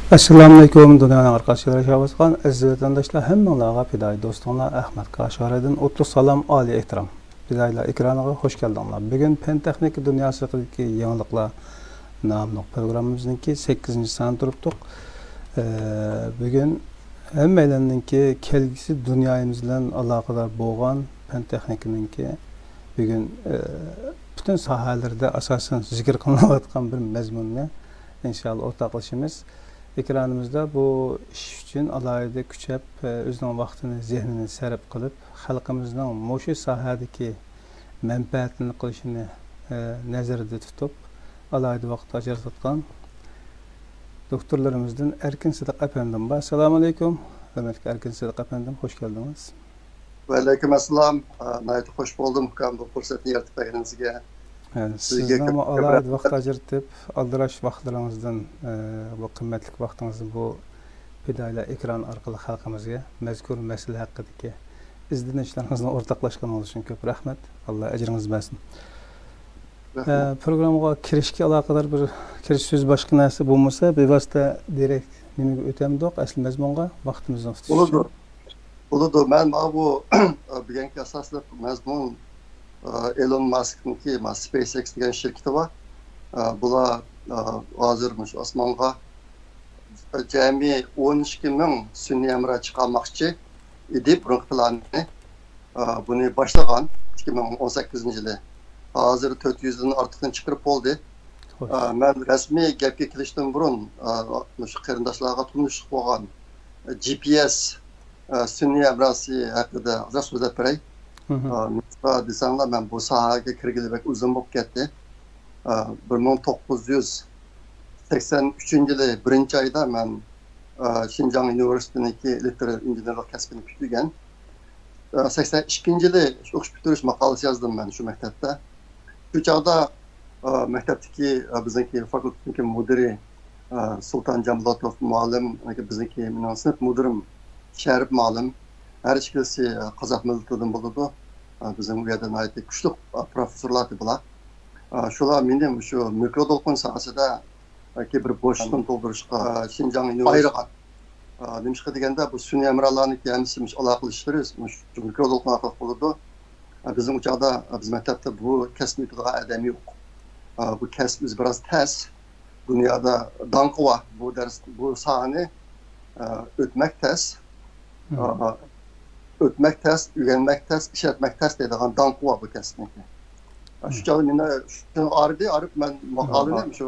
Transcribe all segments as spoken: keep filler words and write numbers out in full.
ئەسسالامۇئەلەيكۇم، دۇنيانىڭ ھەر قايسى جايلىرىدا ياشاۋاتقان ئەزىز ۋەتەنداشلار، ھەممىڭلارغا پىدائىي دوستۇڭلار ئەخمەت قاشغەرىدىن ئوتلۇق سالام، ئالىي ئېھتىرام. پىدائىيلار ئېكرانىغا خوش كەلدىڭلار. بۈگۈن پەن تېخنىكا دۇنياسى ھەققىدىكى يېڭىلىقلار ناملىق پروگراممىمىزنىڭكى سەككىزىنچى سانىدا تۇرۇپتۇق. ئە، بۈگۈن ھەممەيلەننىڭكى كەلگۈسى دۇنيايىمىز بىلەن ئالاقىدار بولغان پەن تېخنىكىنىڭكى بۈگۈن، ئە، پۈتۈن ساھەلىرىدە ئاساسەن زىكىر قىلىنىۋاتقان بىر مەزمۇننى ئىنشائاللا ئورتاقلىشىمىز. ئېكرانىمىزدا بۇ ئىش ئۈچۈن ئالاھىدە كۈچەپ، ئۆزىنىڭ ۋاقتىنى، زېھنىنى سەرپ قىلىپ، خەلقىمىزنىڭ مۇشۇ ساھەدىكى مەنپەئەتىنى قىلىشىنى، نەزەردە تۇتۇپ، ئالاھىدە ۋاقىت ئاجرىتىۋاتقان دوكتورلىرىمىزدىن ئەركىن سىدىق ئەپەندىم بار. ئەسسالامۇئەلەيكۇم، ھۆرمەتلىك ئەركىن سىدىق ئەپەندىم، خوش كەلدىڭىز. ۋەئەلەيكۇم ئەسسالام. ئا، ناھايىتى خوش بولدۇم، ئۇكام، بۇ پۇرسەتنى يارىتىپ بەرگىنىڭىزگە. ھە، سىزگە سىزنىڭمۇ كۆپ، كۆپ ئالاھىدە رەھمەت. ۋاقىت ئاجرىتىپ، ئالدىراش ۋاقىتلىرىڭىزدىن، ئە، بۇ قىممەتلىك ۋاقتىڭىزنى بۇ پىدائىيلار ئېكرانى ئارقىلىق خەلقىمىزگە مەزكۇر مەسىلە ھەققىدىكى ئىزدىنىشلىرىڭىزنى ئورتاقلاشقىنىڭىز ئۈچۈن كۆپ رەھمەت. ئاللا ئەجرىڭىزنى بەرسۇن. رەھمەت. ئە، پروگراممىغا كىرىشكە ئالاقىدار بىر كىرىش سۆز، باشقا نەرسە بولمىسا، بىۋاسىتە دىرېكت نېمىگە ئۆتەمدۇق؟ ئەسلى مەزمۇنغا ۋاقتىمىزنى تۇتۇش بولىدۇ. ئۈچۈن. بولىدۇ. مەن مانا بۇ بۈگۈنكى ئاساسلىق مەزمۇن، ئە، ئېلون ماسكنىڭكى، ما، سپېيس ئېكس دېگەن شىركىتى بار. ئە، بۇلار، ئە، ھازىر مۇشۇ ئاسمانغا جەمئىي ئون ئىككى مىڭ سۈنئىي ھەمراھ چىقارماقچى ئىدى، بۇرۇنقى پىلانىنى. ئە، بۇنى باشلىغان ئىككى مىڭ ئون سەككىزىنچى يىلى. ھازىر تۆت يۈزدىن ئارتۇقىنى چىقىرىپ بولدى. خوش. ئە، مەن رەسمىي گەپكە كېلىشتىن بۇرۇن، ئە، مۇشۇ قېرىنداشلارغا تونۇشلۇق بولغان، ئە، جي پي ئېس، ئە، سۈنئىي ھەمراھى ھەققىدە ئازراق سۆزلەپ بېرەي. مھم. ئە، نېمىشقا دېسەڭلار، مەن بۇ ساھەگە كىرگىلى بەك ئۇزۇن بولۇپ كەتتى. ئە، بىر مىڭ توققۇز يۈز سەكسەن ئۈچىنچى يىلى بىرىنچى ئايدا مەن، ئە، شىنجاڭ يۇنىۋېرسىتېتىنىڭكى ئېلېكتر ئىنژېنېرلىق كەسپىنى پۈتتۈرگەن. ئە، سەكسەن ئىككىنچى يىلى ئوقۇش پۈتتۈرۈش ماقالىسى يازدىم مەن شۇ مەكتەپتە. شۇ چاغدا، ئە، مەكتەپتىكى، ئە، بىزنىڭكى فاكۇلتېتنىڭكى مۇدىرى، ئە، سۇلتان جامبۇلاتوف مۇئەللىم، يەنى بىزنىڭكى، مېنىڭ سىنىپ مۇدىرىم شەرىپ مۇئەللىم، ھەر ئىككىلىسى، ئە، قازاق مىللىتىدىن بولىدۇ. ئە، بىزنىڭ ئۇ يەردە ناھايىتى كۈچلۈك، ئە، پروفېسسورلار ئىدى بۇلار. ئە، شۇلار مېنى مۇشۇ مىكرو دولقۇن ساھەسىدە ياكى بىر بوشلۇقنى تولدۇرۇشقا، ئە، شىنجاڭ يۇنىۋېرسىتېتىغا ئايرىغان. ئە، نېمىشقا دېگەندە، بۇ سۈنئىي ھەمراھلارنىڭكى ھەممىسى مۇشۇ ئالاقىلىشىشلىرى مۇشۇ مىكرو دولقۇن ئارقىلىق بولىدۇ. ئە، بىزنىڭ ئۇ چاغدا، ئە، بىز مەكتەپتە بۇ كەسىپنى ئۆتىدىغان ئادەم يوق. ئە، بۇ كەسىپ ئۆزى بىراز تەس. دۇنيادا داڭقى بار. بۇ دەرس، بۇ ساھەنى، ئە، ئۆتمەك تەس. مم. ئە، ئۆتمەك تەس، ئۆگەنمەك تەس، ئىشلەتمەك تەس دەيدىغان داڭقى بار بۇ كەسىپنىڭكى. ئە، شۇ مم. چاغدا مېنى شۇ ئارىدى ئارىپ مەن ماقالىنى مم. شۇ،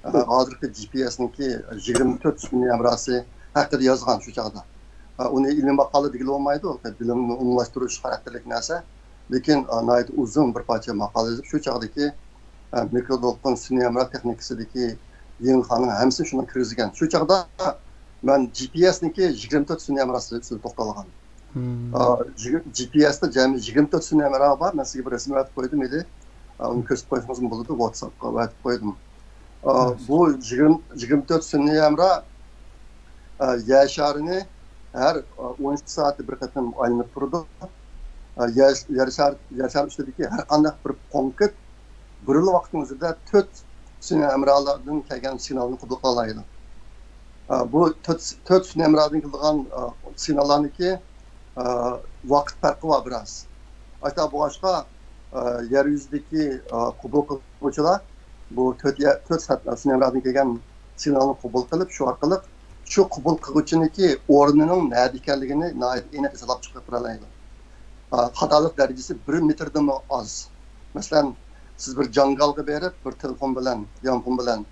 ئە، ھازىرقى جي پي ئېسنىڭكى يىگىرمە تۆت سۈنئىي ھەمراھى ھەققىدە يازغان شۇ چاغدا. ئە، ئۇنى ئىلمىي ماقالە دېگىلى بولمايدۇ، بىلىمنى ئومۇملاشتۇرۇش خاراكتېرلىك نەرسە. لېكىن، ئە، ناھايىتى ئۇزۇن بىر پارچە ماقالە يېزىپ، شۇ چاغدىكى، ئە، مىكرو دولقۇن سۈنئىي ھەمراھ تېخنىكىسىدىكى يېڭىلىقلارنىڭ ھەممىسىنى شۇنىڭ كىرگۈزگەن. شۇ چاغدا مەن جي پي ئېسنىڭكى يىگىرمە تۆت سۈنئىي ھەمراھى ئۈستىدە توختالغان. مم. ئە، جىگىر-، جي پي ئېستا جەمئىي يىگىرمە تۆت سۈنئىي ھەمراھ بار. مەن سىزگە بىر رەسىم ئەۋەتىپ قويدۇم ئىدى. ئە، ئۇنى كۆرسىتىپ قويسىڭىزمۇ بولىدۇ، ۋاتساپقا ئەۋەتىپ قويدۇم. ئە، مم. بۇ يىگىرمە، يىگىرمە تۆت سۈنئىي ھەمراھ، ئە، يەر شارىنى ھەر، ئە، ئون ئىككى سائەتتە بىر قېتىم ئايلىنىپ تۇرىدۇ. ئە، يەر، يەر شار-، يەر شارى ئۈستىدىكى ھەر قانداق بىر پونكىت بىرلا ۋاقىتنىڭ ئۆزىدە تۆت سۈنئىي ھەمراھلاردىن كەلگەن سىگنالنى قوبۇل قىلالايدۇ. ئە، بۇ تۆت، تۆت سۈنئىي ھەمراھدىن كېلىدىغان، ئە، سىگناللارنىڭكى، ئە، ۋاقىت پەرقى بار بىراز. ئاشۇنداق بولغاچقا، ئە، يەر يۈزىدىكى، ئە، قوبۇل قىلغۇچىلار بۇ تۆت يە-، تۆت سەت-، سۈنئىي ھەمراھدىن كەلگەن سىگنالنى قوبۇل قىلىپ، شۇ ئارقىلىق شۇ قوبۇل قىلغۇچىنىڭكى ئورنىنىڭ نەدە ئىكەنلىكىنى ناھايىتى ئېنىق ھېسابلاپ چىقىرىپ بېرەلەيدۇ. ئە، خاتالىق دەرىجىسى بىر مېتىردىنمۇ ئاز. مەسىلەن، سىز بىر جاڭگالغا بېرىپ، بىر تېلېفون بىلەن، يانفون بىلەن،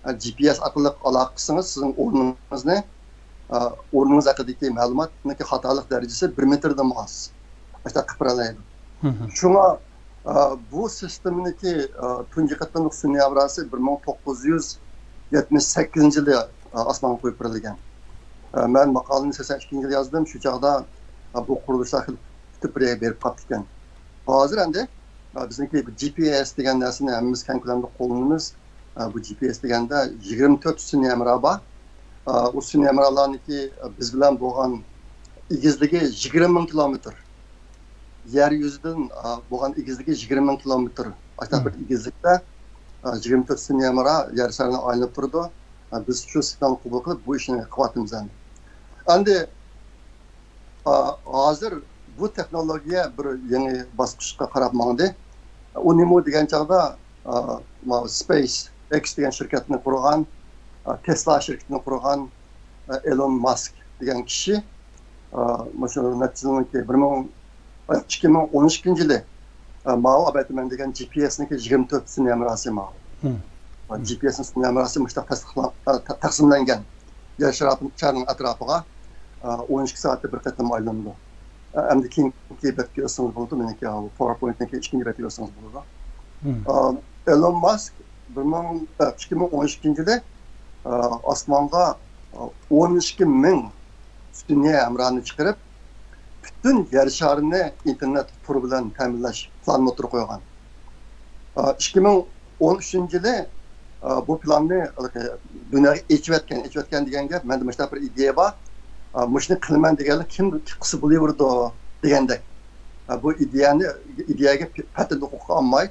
ئە، جي پي ئېس ئارقىلىق ئالاقە قىلسىڭىز، سىزنىڭ ئورنىڭىزنى، ئە، ئورنىڭىز ھەققىدىكى مەلۇماتنىڭكى خاتالىق دەرىجىسى بىر مېتىردىنمۇ ئاز. ئاشۇنداق قىلىپ بېرەلەيدۇ. مم. شۇڭا، ئە، بۇ سىستېمىنىڭكى، ئە، تۇنجى قېتىملىق سۈنئىي ھەمراھى بىر مىڭ توققۇز يۈز يەتمىش سەككىزىنچى يىلى، ئە، ئاسمانغا قويۇپ بېرىلگەن. ئە، مەن ماقالىنى سەكسەن ئىككىنچى يىلى يازدىم. شۇ چاغدا، ئە، بۇ قۇرۇلۇشلار خېلى پۈتۈپ بېرىپ قاپتىكەن. ھازىر ئەمدى، ئە، بىزنىڭكى جي پي ئېس دېگەن نەرسىنى ھەممىمىز كەڭ كۆلەمدە قوللىنىمىز. ئە، بۇ جي پي ئېس دېگەندە يىگىرمە تۆت سۈنئىي ھەمراھ بار. ئە، ئۇ سۈنئىي ھەمراھلارنىڭكى، ئە، بىز بىلەن بولغان ئېگىزلىكى يىگىرمە مىڭ كىلومېتىر. يەر يۈزىدىن، ئە، بولغان ئېگىزلىكى يىگىرمە مىڭ كىلومېتىر. ئاشۇنداق بىر مم. ئېگىزلىكتە، ئە، يىگىرمە تۆت سۈنئىي ھەمراھ يەر شارىنى ئايلىنىپ تۇرىدۇ. بىز شۇ سىگنالنى قوبۇل قىلىپ، بۇ ئىشنى قىلىۋاتىمىز ئەمدى. ئەمدى، ئا، ھازىر بۇ تېخنولوگىيە بىر يېڭى باسقۇچقا قاراپ ماڭدى. ئۇ نېمە دېگەن چاغدا، ئا، ماۋۇ سپېيس ئېكس دېگەن شىركەتنى قۇرغان، ئا، تېسلا شىركىتىنى قۇرغان، ئا، ئېلون ماسك دېگەن كىشى، ئا، مۇشۇ نەچچە يىلنىڭكى بىر مىڭ، ئىككى مىڭ ئون ئىككىنچى يىلى، ئا، ماۋۇ ئەۋەتىمەن دېگەن جى پى ئېسنىڭكى يىگىرمە تۆت سۈنئىي ھەمراھسى ماۋۇ. مم. جى پى ئېسنىڭ سۈنئىي ھەمراھسى مۇشۇنداق تەستىقلا-، ئا، تە-، تەقسىملەنگەن يەر شارىنىڭ ئەتراپىغا، ئا، ئون ئىككى سائەتتە بىر قېتىم ئايلىنىدۇ. ئا، ئەمدى كېيىنكى بەتكە ئۆتسىڭىز بولىدۇ، مېنىڭكى، ئا، پاۋېرپوينتنىڭكى ئىككىنچى بەتكە ئۆتسىڭىز بولىدۇ. مم. ئا، ئېلون ماسك بىر مىڭ، ئىككى مىڭ ئون ئىككىنچى يىلى، ئاسمانغا، ئون ئىككى مىڭ سۈنئىي ھەمراھنى چىقىرىپ، پۈتۈن يەر شارىنى ئىنتېرنېت تورى بىلەن تەمىنلەش پىلانىنى ئوتتۇرىغا قويغان. ئىككى مىڭ ئون ئۈچىنچى يىلى بۇ پىلاننى دۇنياغا ئېچىۋەتكەن. ئېچىۋەتكەن دېگەن گەپ، مەندە مۇشۇنداق بىر ئىدىيە بار، مۇشۇنى قىلىمەن دېگەنلەر كىم قىلسا بولۇۋېرىدۇ دېگەندەك. بۇ ئىدىيەنى، ئىدىيەگە پەتەندە ھوقۇققا ئالماي،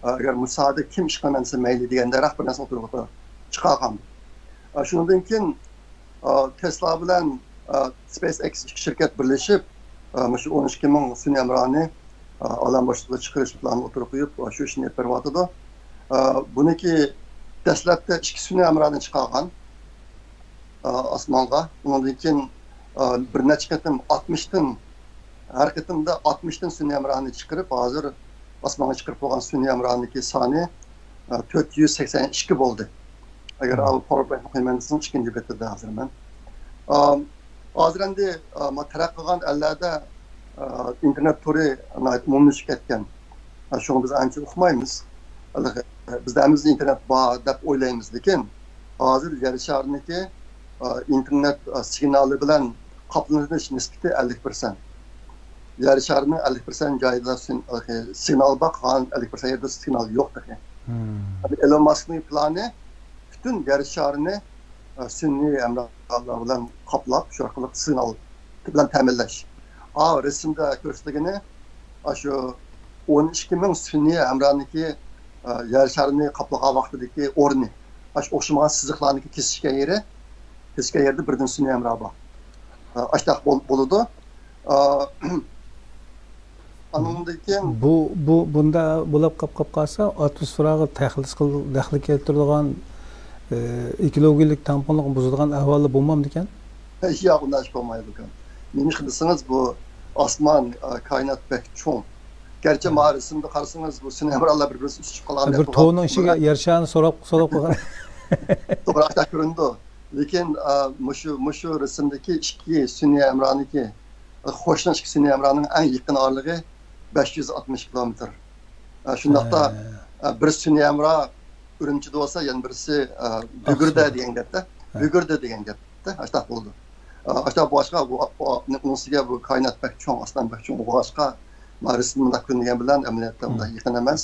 ئەگەر مۇسادا كىم ئىش قىلىمەن دېسە مەيلى دېگەندەك بىر نەرسىنى ئوتتۇرىغا چىقارغان. شۇنىڭدىن كېيىن، تېسلا بىلەن، سپېيس ئېكس ئىككى شىركەت بىرلىشىپ، مۇشۇ ئون ئىككى مىڭ سۈنئىي ھەمراھنى ئالەم بوشلۇقىغا چىقىرىش پىلانىنى ئوتتۇرىغا قويۇپ، شۇ ئىشنى ئېلىپ بېرىۋاتىدۇ. بۇنىڭكى دەسلەپتە ئىككى سۈنئىي ھەمراھنى چىقارغان ئاسمانغا. ئۇنىڭدىن كېيىن بىر نەچچە قېتىم ئاتمىشتىن، ھەر قېتىمدا ئاتمىشتىن سۈنئىي ھەمراھنى چىقىرىپ، ھازىر ئاسمانغا چىقىرىپ بولغان سۈنئىي ھەمراھنىڭكى سانى تۆت يۈز سەكسەن ئىككى بولدى. ئەگەر مم. ئاۋۇ پاۋېرپوينتنى قويىمەن دېسىڭىز، ئىككىنچى بېتىدە ھازىر مەن. ئام، ھازىر ئەمدى، ئا، ما تەرەققىي قىلغان ئەللەردە، ئا، ئىنتېرنېت تورى ناھايىتى ئومۇملىشىپ كەتكەن. ئا، شۇڭا بىز ئانچە ئۇقمايمىز. بىزدە ھەممىمىزدە ئىنتېرنېت بار دەپ ئويلايمىز، لېكىن ھازىر يەر شارىنىڭكى، ئا، ئىنتېرنېت، ئا، سىگنالى بىلەن قاپلىنىش نىسبىتى ئەللىك پىرسەنت. يەر شارىنىڭ ئەللىك پىرسەنت جايىدا سىن-، ئا، سىگنال بار، قالغان ئەللىك پىرسەنت يەردە سىگنال يوق تېخى. مم. ئەمدى ئېلون ماسكنىڭ پىلانى پۈتۈن يەر شارىنى، ئە، سۈنئىي ھەمراھلار بىلەن قاپلاپ، شۇ ئارقىلىق سىگنال بىلەن تەمىنلەش. ئا، رەسىمدە كۆرسىتىلگىنى، ئاشۇ ئون ئىككى مىڭ سۈنئىي ھەمراھنىڭكى، ئە، يەر شارىنى قاپلىغان ۋاقتىدىكى ئورنى. ئاشۇ ئوخشىمىغان سىزىقلارنىڭكى كېسىشكەن يېرى، كېسىشكەن يەردە بىردىن سۈنئىي ھەمراھ بار. ئە، ئاشۇنداق بول-، بولىدۇ. ئا، ئانىڭدىن كېيىن بۇ، بۇ، بۇندا بولۇپ قاپ-، قاپ قالسا، ئاتموسفېراغا تەخلىس قىل-، دەخلى كەلتۈرىدىغان، ئە، ئېكولوگىيەلىك تەڭپۇڭلۇقنى بۇزىدىغان ئەھۋاللار بولمامدىكەن؟ ياق، ئۇنداق ئىش بولمايدۇ ئۇكام. نېمىشقا دېسىڭىز، بۇ ئاسمان، ئا، كائىنات بەك چوڭ. گەرچە ھە. ماۋۇ رەسىمدە قارىسىڭىز، بۇ سۈنئىي ھەمراھلار بىر-بىرسى ئۈستۈشۈپ قالغان بىر تورنىڭ ئىچىگە يەر شارىنى سوراپ، سوراپ قويغان. توغرا، ئاشۇنداق كۆرۈنىدۇ. لېكىن، ئا، مۇشۇ، مۇشۇ رەسىمدىكى ئىككى سۈنئىي ھەمراھنىڭكى، قوشنا ئىككى سۈنئىي ھەمراھنىڭ ئەڭ يېقىن ئارىلىقى بەش يۈز ئاتمىش كىلومېتىر. ئا، شۇنداقتا، ھە. ئا، بىر سۈنئىي ھەمراھ ئۈرۈمچىدە بولسا، يەنە بىرسى، ئا، بۈگۈردە ئاقسۇدا. دېگەن گەپتە. ھە. بۈگۈردە دېگەن گەپتە. ئاشۇنداق بولىدۇ. ئا، ئاشۇنداق بولغاچقا، بۇ، بۇ، ئۇنىڭ ئۈستىگە بۇ كائىنات بەك چوڭ، ئاسمان بەك چوڭ بولغاچقا، مانا رەسىمدە مۇنداق كۆرۈنگەن بىلەن ئەمەلىيەتتە مۇنداق مم. يېقىن ئەمەس.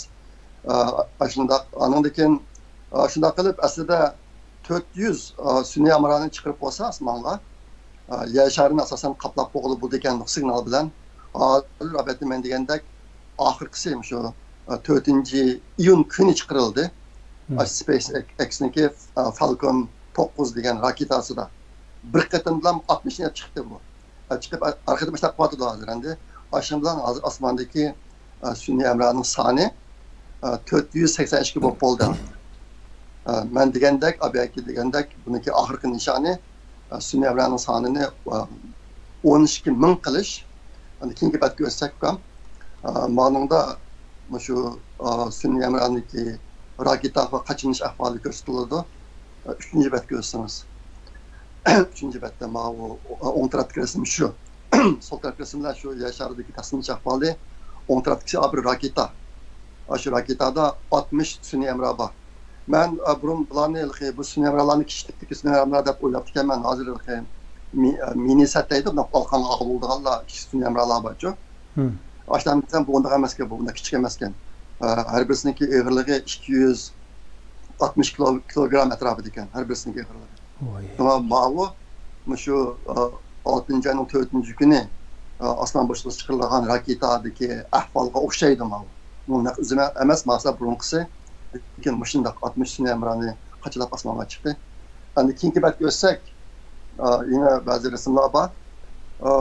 ئا، ئاشۇنداق، ئانىڭدىن كېيىن، ئا، شۇنداق قىلىپ، ئەسلىدە تۆت يۈز، ئا، سۈنئىي ھەمراھنى چىقىرىپ بولسا ئاسمانغا، ئا، يەر شارىنى ئاساسەن قاپلاپ بولغىلى بولىدىكەن سىگنال بىلەن. ھازىر، ئەلۋەتتە، مەن دېگەندەك، ئاخىرقىسى مۇشۇ، ئا، تۆتىنچى ئىيۇن كۈنى چىقىرىلدى. مم. ئا، سپېيس ئېك-، ئېكسنىڭكى، ئا، فالكون توققۇز دېگەن راكېتاسىدا. بىر قېتىمدىلا ئاتمىشنى ئېلىپ چىقتى بۇ. ئا، چىقىپ، ئا-، ئارقىدىن باشلاپ قىلىۋاتىدۇ ھازىر ئەمدى. ئاشۇنىڭ بىلەن ھازىر ئاسماندىكى، ئا، سۈنئىي ھەمراھنىڭ سانى، ئا، تۆت يۈز سەكسەن ئىككى بولۇپ بولدى. ئا، مەن دېگەندەك، ئابىئەكى دېگەندەك، بۇنىڭكى ئاخىرقى نىشانى، ئا، سۈنئىي ھەمراھنىڭ سانىنى، ئا، ئون ئىككى مىڭ قىلىش. ئەمدى كېيىنكى بەتكە ئۆتسەك، ئۇكام. ئا، مانىڭدا مۇشۇ، ئا، سۈنئىي ھەمراھنىڭكى راكېتاغا قاچىلىنىش ئەھۋالى كۆرسىتىلىدۇ. ئا، ئۈچىنچى بەتكە ئۆتسىڭىز. ئۈچىنچى بەتتە ماۋۇ، ئا، ئوڭ تەرەپتىكى رەسىم شۇ. سول تەرەپتىكى رەسىملەر شۇ يەر شارىدىكى تەقسىملىنىش ئەھۋالى. ئوڭ تەرەپتىكىسى بىر راكېتا. ئاشۇ راكېتادا ئاتمىش سۈنئىي ھەمراھ بار. مەن، ئا، بۇرۇن بۇلارنى، ھېلىقى بۇ سۈنئىي ھەمراھلارنى كىچىكلىكتىكى سۈنئىي ھەمراھ دەپ ئويلاپتىكەنمەن. ھازىر ھېلىقى مى-، ئا، مىنى سەت دەيدۇ، بۇنداق ئالقانغا ئالغىلى بولىدىغانلار، كىچىك سۈنئىي ھەمراھلار بارچۇ. ھىم. ئاشۇنداق دېسەم، بۇ ئۇنداق ئەمەسكەن، بۇ ئۇنداق كىچىك ئەمەسكەن. ئا، ھەر بىرسىنىڭكى ئېغىرلىقى ئىككى يۈز ئاتمىش كىلو-، كىلوگرام ئەتراپىدا ئىكەن، ھەر بىرسىنىڭكى ئېغىرلىقى. ۋاي. شۇڭا ماۋۇ، مۇشۇ، ئا، ئالتىنچى ئاينىڭ تۆتىنچى كۈنى، ئا، ئاسمان بوشلۇقىغا چىقىرىلغان راكېتادىكى ئەھۋالغا ئوخشايدۇ ماۋۇ. بۇ نەق ئۆزى ئەمەس، ماسا بۇرۇنقىسى. لېكىن مۇشۇنداق ئاتمىش سۈنئىي ھەمراھنى قاچىلاپ ئاسمانغا چىقتى. ئەمدى كېيىنكى بەتكە ئۆتسەك، ئا، يەنە بەزى رەسىملەر بار. ئا،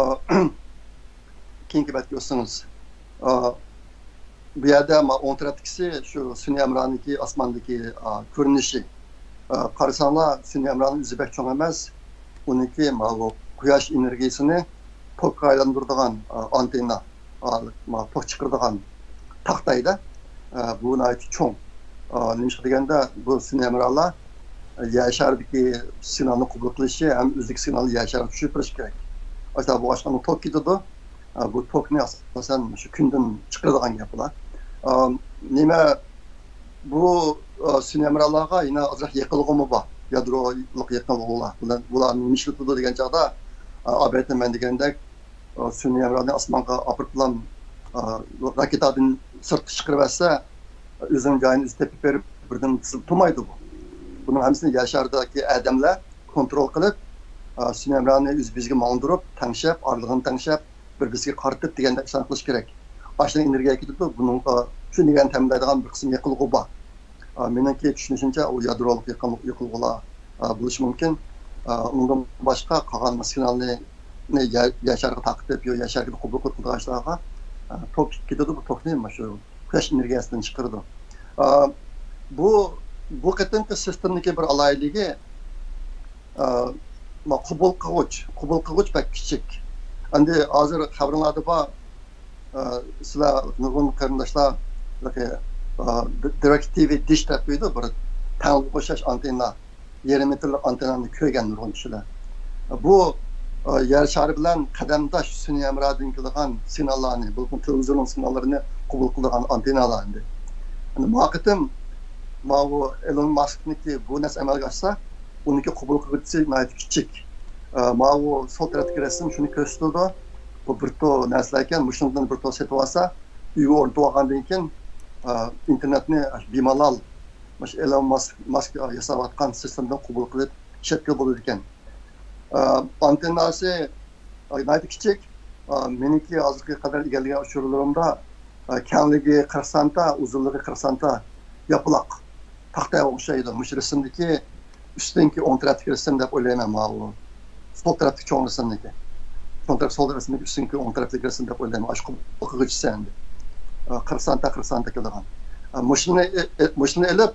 كېيىنكى بەتكە ئۆتسىڭىز. ئا، بۇ يەردە ما ئوڭ تەرەپتىكىسى شۇ سۈنئىي ھەمراھنىڭكى ئاسماندىكى، ئا، كۆرۈنۈشى. ئا، قارىساڭلار، سۈنئىي ھەمراھنىڭ ئۆزى بەك چوڭ ئەمەس. ئۇنىڭكى ماۋۇ قۇياش ئېنېرگىيىسىنى توكقا ئايلاندۇرىدىغان، ئا، ئانتېننا، ئا، ما توك چىقىرىدىغان تاختايدا. ئا، بۇ ناھايىتى چوڭ. ئا، نېمىشقا دېگەندە، بۇ سۈنئىي ھەمراھلار، ئا، يەر شارىدىكى سىگنالنى قوبۇل قىلىشى ھەم ئۆزىدىكى سىگنالنى يەر شارىغا چۈشۈرۈپ بېرىشى كېرەك. ئاشۇنداق بولغاچقا توك كېتىدۇ. ئا، بۇ توكنى ئاساسەن شۇ كۈندىن چىقىرىدىغان گەپ بۇلار. ئا، نېمە، بۇ، ئا، سۈنئىي ھەمراھلارغا يەنە ئازراق يېقىلغۇمۇ بار. يادرولۇق يېقىلغۇلار. بۇلار، بۇلار نېمە ئىشلىتىدۇ دېگەن چاغدا، ئا، ئادەتتە مەن دېگەندەك، ئا، سۈنئىي ھەمراھنى ئاسمانغا ئاپىرىپلا، ئا، راكېتادىن سىرتقا چىقىرىۋەتسە، ئۆزىنىڭ جايىنى ئۆزى تېپىپ بېرىپ، بىردىن تۇرمايدۇ بۇ. بۇنىڭ ھەممىسىنى يەر شارىدىكى ئادەملەر كونترول قىلىپ، ئا، سۈنئىي ھەمراھنى ئۆز بېشىغا ماڭدۇرۇپ، تەڭشەپ، ئارىلىقىنى تەڭشەپ، بىر-بىرسىگە قارىتىپ دېگەندەك ئىشلارنى قىلىش كېرەك. ئاشۇنداق ئېنېرگىيە كېتىدۇ، بۇنىڭغا شۇ ئېنېرگىيەنى تەمىنلەيدىغان بىر قىسىم يېقىلغۇ بار. ئا، مېنىڭكى چۈشىنىشىمچە، ئۇ يادرولۇق يېقىل-، يېقىلغۇلار، ئا، بولۇشى مۇمكىن. ئا، ئۇنىڭدىن باشقا قالغان سىگنالنى، نى يەر، يەر شارىغا تارقىتىپ، يا يەر شارىدا قوبۇل قىلىدىغان ئىشلارغا، ئا، توك كېتىدۇ، بۇ توكنى مانا شۇ قۇياش ئېنېرگىيەسىدىن چىقىرىدۇ. ئا، بۇ، بۇ قېتىمقى سىستېمىدىكى بىر ئالاھىدىلىكى، ئا، ما، قوبۇل قىلغۇچ، قوبۇل قىلغۇچ بەك كىچىك. ئەمدى ھازىر خەۋىرىڭلاردا بار، ئا، سىلەر نۇرغۇن قېرىنداشلار، ئا، دىرېكت تىۋى دىش دەپ قويىدۇ، بىر تەڭگە ئوخشاش ئانتېننا، يېرىم مېتىرلىق ئانتېننانى كۆرگەن نۇرغۇن كىشىلەر. بۇ، ئا، يەر شارى بىلەن قەدەمداش سۈنئىي ھەمراھدىن كېلىدىغان سىگناللارنى، بولۇپمۇ تېلېۋىزورنىڭ سىگناللىرىنى قوبۇل قىلىدىغان ئانتېننالار ئەمدى. ئەمدى ما قېتىم ماۋۇ ئېلون ماسكنىڭكى بۇ نەرسە ئەمەلگە ئاشسا، ئۇنىڭكى قوبۇل قىلغۇچىسى ناھايىتى كىچىك. ئە، ماۋۇ سول تەرەپتىكى رەسىم شۇنى كۆرسىتىدۇ. بۇ بىر تور نەرسىلەر ئىكەن، مۇشۇنىڭدىن بىر تور سېتىۋالسا، ئۆيگە ئورنىتىۋالغاندىن كېيىن، ئە، ئىنتېرنېتنى بىمالال مۇشۇ ئېلون ماسك، ماسك ياساۋاتقان سىستېمىدىن قوبۇل قىلىپ ئىشلەتكىلى بولىدىكەن. ئە، ئانتېنناسى، ئە، ناھايىتى كىچىك. ئە، مېنىڭكى ھازىرغا قەدەر ئىگىلىگەن ئۇچۇرلىرىمدا، ئە، كەڭلىكى قىرىق سانتا، ئۇزۇنلۇقى قىرىق سانتا، ياپىلاق تاختايغا ئوخشايدۇ. مۇشۇ رەسىمدىكى ئۈستۈنكى ئوڭ تەرەپتىكى رەسىم دەپ ئويلايمەن ماۋۇ. سول تەرەپتىكى چوڭ رەسىمدىكى. چوڭ تەرەپ سول رەسىمدىكى ئۈستۈنكى ئوڭ تەرەپتىكى رەسىم دەپ ئويلايمەن. ئاشۇ قوبۇل قىلغۇچىسى ئەمدى. ئە، قىرىق سانتا، قىرىق سانتا كېلىدىغان. ئە، مۇشۇنى ئې-، ئې-، مۇشۇنى ئېلىپ،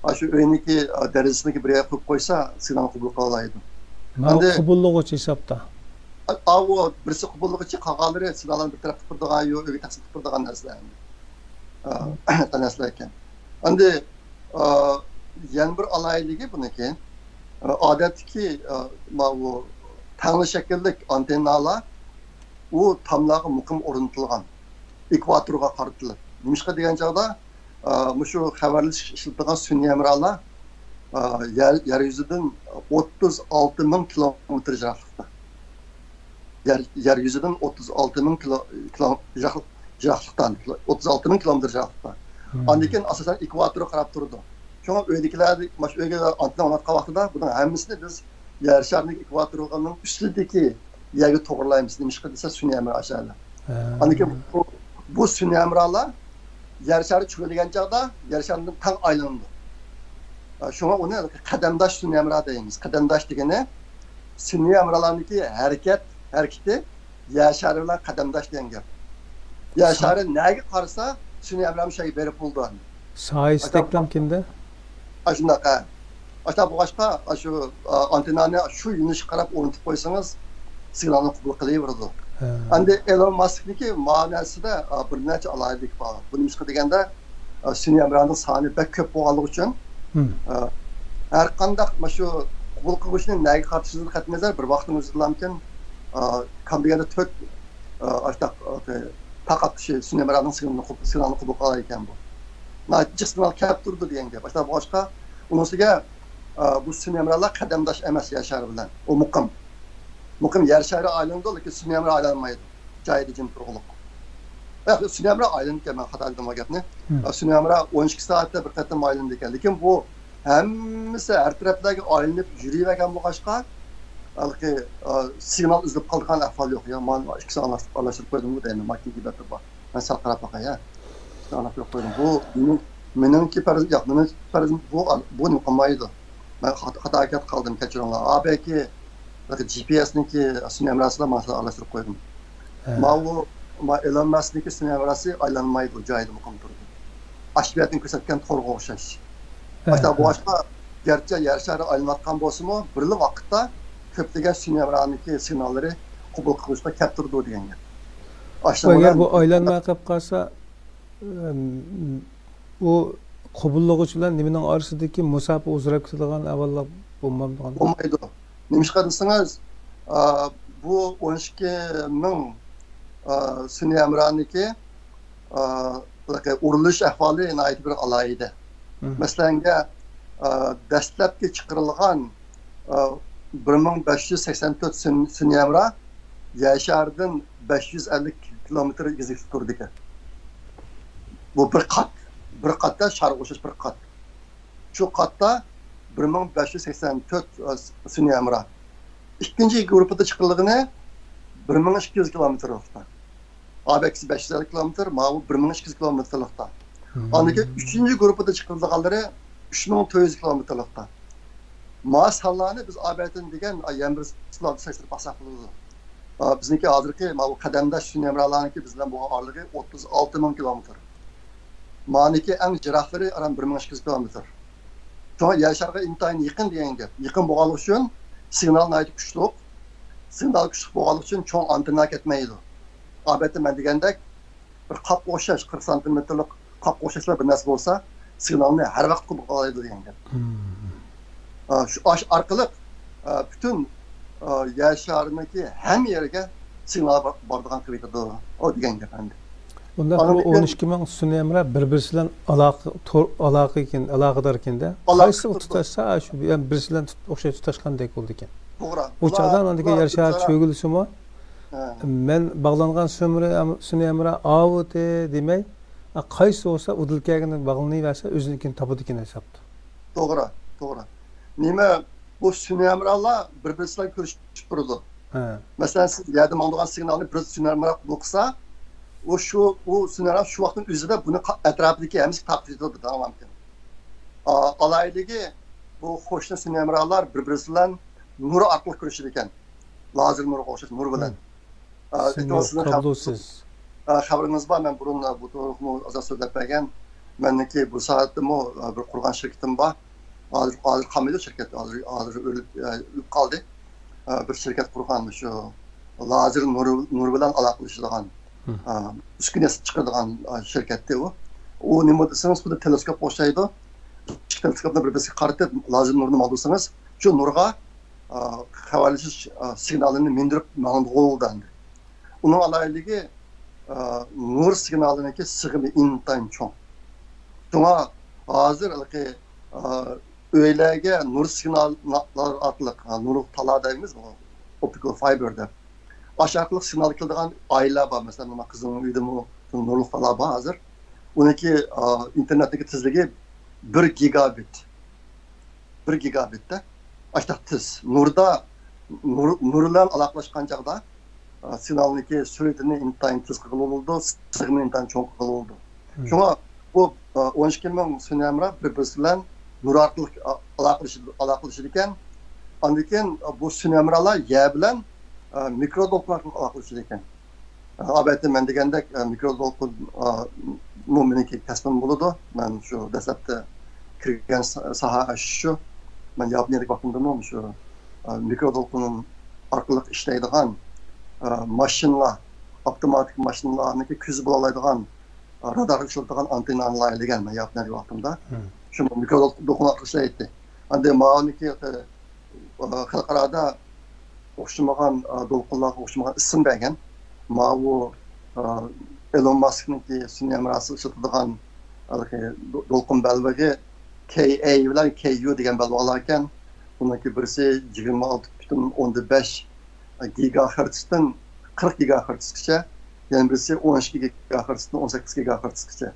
ئاشۇ ئۆينىڭكى، ئە، دېرىزىسىنىڭكى بىر يەرگە قويۇپ قويسا، سىگنال قوبۇل قىلالايدۇ. ماۋۇ ئەمدى قوبۇللىغۇچ ھېسابتا. ئاۋۇ بىرسى قوبۇللىغۇچى، قالغانلىرى سىگناللارنى بىر تەرەپكە قىلىدىغان، يو ئۆيگە تەقسىم قىلىدىغان نەرسىلەر ئەمدى. ئە، نەرسىلەر ئىكەن. ئەمدى، ئە، يەنە بىر ئالاھىدىلىكى بۇنىڭكى، ئە، ئادەتتىكى، ئە، ماۋۇ تەڭلا شەكىللىك ئانتېننالار ئۇ تاملارغا مۇقىم ئورنىتىلغان، ئېكۋاتورغا قارىتىلىپ. نېمىشقا دېگەن چاغدا، ئە، مۇشۇ خەۋەرلىشىش ئىشلىتىدىغان سۈنئىي ھەمراھلار، ئە، يەر، يەر يۈزىدىن ئوتتۇز ئالتە مىڭ كىلومېتىر يىراقلىقتا. يەر، يەر يۈزىدىن ئوتتۇز ئالتە مىڭ كىلو، كىلو، يىراق-، يىراقلىقتا، ئوتتۇز ئالتە مىڭ كىلومېتىر يىراقلىقتا. مم. ئاندىن كېيىن ئاساسەن ئېكۋاتورغا قاراپ تۇرىدۇ. شۇڭا ئۆيدىكىلەر، مانا شۇ ئۆيگە ئانتېننا ئورناتقان ۋاقتىدا بۇنىڭ ھەممىسىنى بىز يەر شارىنىڭ ئېكۋاتورىنىڭ ئۈستىدىكى يەرگە توغرىلايمىز. نېمىشقا دېسە، سۈنئىي ھەمراھ ئاشۇ يەردە. ھە. ئاندىن كېيىن بۇ، بۇ سۈنئىي ھەمراھلار يەر شارى چۆرىدىگەن چاغدا يەر شارىدىن تەڭ ئايلىنىدۇ. شۇڭا ئۇنى قەدەمداش سۈنئىي ھەمراھ دەيمىز. قەدەمداش دېگىنى سۈنئىي ھەمراھلارنىڭكى ھەرىكەت، ھەرىكىتى يەر شارى بىلەن قەدەمداش دېگەن گەپ. يەر شارى نەگە قارىسا، سۈنئىي ھەمراھ شۇ يەرگە بېرىپ بولىدۇ. سايىس دەكلام كىمدە؟ ئاشۇنداق، ھە. ئاشۇنداق بولغاچقا، ئاشۇ، ئا، ئانتېننانى شۇ يۆنىلىشكە قاراپ ئورنىتىپ قويسىڭىز، سىگنالنى قوبۇل قىلىۋېرىدۇ. ھە. ئەمدى ئېلون ماسكنىڭكى ماناسىدا، ئا، بىر نەچچە ئالاھىدىلىك بار. بۇ نېمىشقا دېگەندە، ئا، سۈنئىي ھەمراھنىڭ سانى بەك كۆپ بولغانلىقى ئۈچۈن، مم. ئا، ھەر قانداق مانا شۇ قوبۇل قىلغۇچنى نەگە قارىتىشىڭىزغا قەتئىي نەزەر، بىر ۋاقىتنىڭ ئۆزىدىلامكىن، ئا، كام دېگەندە تۆت، ئا، ئاشتاق، ئا، تارقاتقۇچى سۈنئىي ھەمراھنىڭ سىگنالىنى قوب-، سىگنالنى قوبۇل قىلالايدىكەن بۇ. ناھايىتى جىق سىگنال كەپ تۇرىدۇ دېگەن گەپ. ئاشتاق بولغاچقا، ئۇنىڭ ئۈستىگە، ئا، بۇ سۈنئىي ھەمراھلار قەدەمداش ئەمەس يەر شارى بىلەن. ئۇ مۇقىم. مۇقىم يەر شارى ئايلىنىدۇ، لېكىن سۈنئىي ھەمراھ ئايلانمايدۇ. جايىدا جىم تۇرغۇلۇق. ياق، سۈنئىي ھەمراھ ئايلىنىدىكەن، مەن خاتا دېدىم بۇ گەپنى. مم. ئا، سۈنئىي ھەمراھ ئون ئىككى سائەتتە بىر قېتىم ئايلىنىدىكەن. لېكىن بۇ ھەممىسى ھەر تەرەپلەرگە ئايلىنىپ يۈرۈۋەرگەن بولغاچقا، ھېلىقى، ئا، سىگنال ئۈزۈلۈپ قالىدىغان ئەھۋال يوق. يا، مانا ئىككىسىنى ئارىلاشتۇرۇپ، ئارىلاشتۇرۇپ قويدۇمغۇ دەيمەن، ماكىنىكى بەتتە بار. مەن سەل قاراپ باقاي، ھە. ئىككىسىنى ئارىلاشتۇرۇپ قويدۇم. بۇ مېنىڭ، مېنىڭكى پەرز، ياق، مېنىڭ پەرز، بۇ، بۇ نېمە قىلمايدۇ. مەن خاتا، خاتا ئەكەپ قالدىم، كەچۈرۈڭلار. ئا بەلكى جى پى ئېسنىڭكى سۈنئىي ھەمراھسىلا ماڭا ئارىلاشتۇرۇپ قويدۇم. ھە. ماۋۇ، ما ئېلون ماسكنىڭكى سۈنئىي ھەمراھسى ئايلانمايدۇ، جايىدا مۇقىم تۇرىدۇ. ئاشۇ يەردىن كۆرسەتكەن تورغا ئوخشاش. ھە، ئاشۇنداق ھە. بولغاچقا، گەرچە يەر شارى ئايلىنىۋاتقان بولسىمۇ، بىرلا ۋاقىتتا كۆپلىگەن سۈنئىي ھەمراھنىڭكى سىگناللىرى قوبۇل قىلغۇچىغا كەپ تۇرىدۇ دېگەن گەپ. ئاشۇنىڭ ئەگەر بۇ ئايلانماي قېلىپ قالسا، ئەم، ئۇ قوبۇللىغۇچى بىلەن نېمىنىڭ ئارىسىدىكى مۇساپە ئۇزىراپ كېتىدىغان ئەھۋاللار بولمامدىغان؟ بولمايدۇ. نېمىشقا دېسىڭىز، ئا، بۇ ئون ئىككى مىڭ، ئا، سۈنئىي ھەمراھنىڭكى، ئا، ئۇرۇلۇش ئەھۋالى ناھايىتى بىر ئالاھىدە. مم. مەسىلەنگە، ئا، دەسلەپكى چىقىرىلغان، ئا، بىر مىڭ بەش يۈز سەكسەن تۆت سۈن-، سۈنئىي ھەمراھ يەر شارىدىن بەش يۈز ئەللىك كىلومېتىر ئېگىزلىكتە تۇرىدىكەن. بۇ بىر قات، بىر قاتتا شارغا ئوخشاش بىر قات. شۇ قاتتا بىر مىڭ بەش يۈز سەكسەن تۆت سۈنئىي ھەمراھ. ئىككىنچى گۇرۇپپىدا چىقىرىلغىنى بىر مىڭ ئىككى يۈز كىلومېتىرلىقتا. ئا بەلكىسى بەش يۈز ئەللىك كىلومېتىر، ماۋۇ بىر مىڭ ئىككى يۈز كىلومېتىرلىقتا. مم. ئاندىن كېيىن ئۈچىنچى گۇرۇپپىدا چىقىرىلغانلىرى ئۈچ مىڭ تۆت يۈز كىلومېتىرلىقتا. ما سانلارنى بىز ئا بەتتىن دېگەن، ئا، يەنە بىر سلايدتا سەكسىرىپ باقساق بولىدۇ. ئا، بىزنىڭكى ھازىرقى ماۋۇ قەدەمداش سۈنئىي ھەمراھلارنىڭكى بىز بىلەن بولغان ئارىلىقى ئوتتۇز ئالتە مىڭ كىلومېتىر. مانىكى ئەڭ يىراقلىرى ئاران بىر مىڭ ئىككى يۈز كىلومېتىر. شۇڭا يەر شارىغا ئىنتايىن يېقىن دېگەن گەپ. يېقىن بولغانلىقى ئۈچۈن سىگنال ناھايىتى كۈچلۈك. سىگنال كۈچلۈك بولغانلىقى ئۈچۈن چوڭ ئانتېننا كەتمەيدۇ. ئادەتتە مەن دېگەندەك، بىر قاپقا ئوخشاش، قىرىق سانتىمېتىرلىق قاپقا ئوخشاشلا بىر نەرسە بولسا، سىگنالنى ھەر ۋاقىت قوبۇل قىلالايدۇ دېگەن گەپ. مم. ئا، شۇ ئاش ئارقىلىق، ئا، پۈتۈن، ئا، يەر شارىنىڭكى ھەممە يېرىگە سىگنال بار-، بارىدىغان قىلىۋېتىدۇ، ئۇ دېگەن گەپ ئەمدى. ئۇنداق ئاندىن بۇ كېيىن ئون ئىككى مىڭ سۈنئىي ھەمراھ بىر-بىرسى بىلەن ئالاقە، تور، ئالاقە ئىكەن، ئالاقىدار ئىكەندە. ئالاقە قايسى تۇتاشسا، شۇ بىر-، بىرسى بىلەن تۇت-، ئوخشاش تۇتاشقاندەك بولىدىكەن. توغرا. ئۇ چاغدا ئاندىن كېيىن يەر شارى چۆگىلىسىمۇ، ھە. مەن باغلانغان سۈنئىي ھەمراھ ئاۋۇتى دېمەي، ئا، قايسى بولسا ئۇدۇل كەلگىنىگە باغلىنىۋەرسە، ئۆزىنىڭكىنى تاپىدىكەن ھېسابتا. توغرا، توغرا. نېمە، بۇ سۈنئىي ھەمراھلار بىر-بىرسى بىلەن كۆرۈشۈپ تۇرىدۇ. ھە. مەسىلەن، سىز يەردە ماڭىدىغان سىگنالنى بىر سۈنئىي ھەمراھ قوبۇل قىلسا، ئۇ شۇ، ئۇ سۈنئىي ھەمراھ شۇ ۋاقىتنىڭ ئۆزىدە بۇنى قا-، ئەتراپىدىكى ھەممىسىگە تارقىتىۋېتىدۇ داۋاملىق. ئا، ئالاھىدىلىكى، بۇ قوشنا سۈنئىي ھەمراھلار بىر-بىرسى بىلەن نۇر ئارقىلىق كۆرۈشىدىكەن. لازېر نۇرىغا ئوخشاش نۇر بىلەن. مم. ئا، سىگنال ئېيتىۋاتىسىز، قابلوسىز. ئا، خەۋىرىڭىز بار، مەن بۇرۇن، ئا، بۇ توغرىلىقمۇ ئازراق سۆزلەپ بەرگەن. مەنىڭكى بۇ سائەتتىمۇ، ئا، بىر قۇرغان شىركىتىم بار. ھازىر، ھازىر قالمايدۇ شىركەت، ھازىر، ھازىر ئۆلۈپ، ئا، ئۆلۈپ قالدى. ئا، بىر شىركەت قۇرغان، شۇ لازېر نۇرى، نۇرى بىلەن ئالاقىلىشىدىغان، مم. ئا، ئۈسكۈنە ياساپ چىقىرىدىغان، ئا، شىركەتتى ئۇ. ئۇ نېمە دېسىڭىز، خۇددى تېلېسكوپقا ئوخشايدۇ. كىچىك تېلېسكوپنى بىر-بىرسىگە قارىتىپ، لازېر نۇرىنى ماڭدۇرسىڭىز، شۇ نۇرغا، ئا، خەۋەرلىشىش، ئا، سىگنالىنى مىندۈرۈپ ماڭدۇرغىلى بولىدۇ ئەمدى. ئۇنىڭ ئالاھىدىلىكى، ئا، نۇر سىگنالىنىڭكى سىغىمى ئىنتايىن چوڭ. شۇڭا ھازىر ھېلىقى، ئا، ئۆيلەرگە نۇر سىگناللار ئارقىلىق، ئا، نۇرلۇق تالا دەيمىز، ئوپتىكال فايبېر دەپ. ئاشۇ ئارقىلىق سىگنال كېلىدىغان ئائىلىلەر بار. مەسىلەن، مانا قىزىمنىڭ ئۆيىدىمۇ نۇرلۇق تالا بار ھازىر. ئۇنىڭكى، ئا، ئىنتېرنېتنىڭكى تېزلىكى بىر گىگابىت. بىر گىگابىتتە ئاشتاق تېز. نۇردا، نۇر، نۇر بىلەن ئالاقىلەشكەن چاغدا، ئا، سىگنالنىڭكى سۈرئىتىنى ئىنتايىن تېز قىلغىلى بولىدۇ، سىغىمىنى ئىنتايىن چوڭ قىلغىلى بولىدۇ. مم. شۇڭا بۇ، ئا، ئون ئىككى مىڭ سۈنئىي ھەمراھ بىر-بىرسى بىلەن نۇر ئارقىلىق، ئا، ئالاقىلىشىدۇ، ئالاقىلىشىدىكەن. ئاندىن كېيىن، ئا، بۇ سۈنئىي ھەمراھلار يەر بىلەن، ئا، مىكرو دولقۇن ئارقىلىق ئالاقىلىشىدىكەن. ئەلۋەتتە، مەن دېگەندەك، ئە، مىكرو دولقۇن، ئە، مۇ مېنىڭكى كەسپىم بولىدۇ. مەن شۇ دەسلەپتە كىرگەن سا-، ساھە شۇ. مەن ياپونىيەدىكى ۋاقتىمدىمۇ شۇ، ئە، مىكرو دولقۇن ئارقىلىق ئىشلەيدىغان، ئە، ماشىنىلار، ئاپتوماتىك ماشىنىلارنىڭكى كۆزى بولالايدىغان، ئە، رادارغا ئىشلىتىدىغان ئانتېننانى لايىھەلىگەن مەن ياپونىيەدىكى ۋاقتىمدا. مم. شۇ مىكرو دولقۇن ئارقىلىق ئىشلەيتتى. ئەمدى ماۋۇنىڭكى، ئە، ئە، خەلقئارادا ئوخشىمىغان، ئە، دولقۇنلارغا ئوخشىمىغان ئىسىم بەرگەن. ماۋۇ، ئە، ئېلون ماسكنىڭكى سۈنئىي ھەمراھسىز ئىشلىتىدىغان ھېلىقى دو-، دولقۇن بەلبېغى كەي ئەي بىلەن كەي يۇ دېگەن بەلباغلار ئىكەن. ئۇنىڭكى بىرسى يىگىرمە ئالتە پۈتۈن ئوندىن بەش گىگاخېرتستىن قىرىق گىگاخېرتسكىچە، يەنە بىرسى ئون ئىككى گىگاخېرتستىن ئون سەككىز گىگاخېرتسكىچە.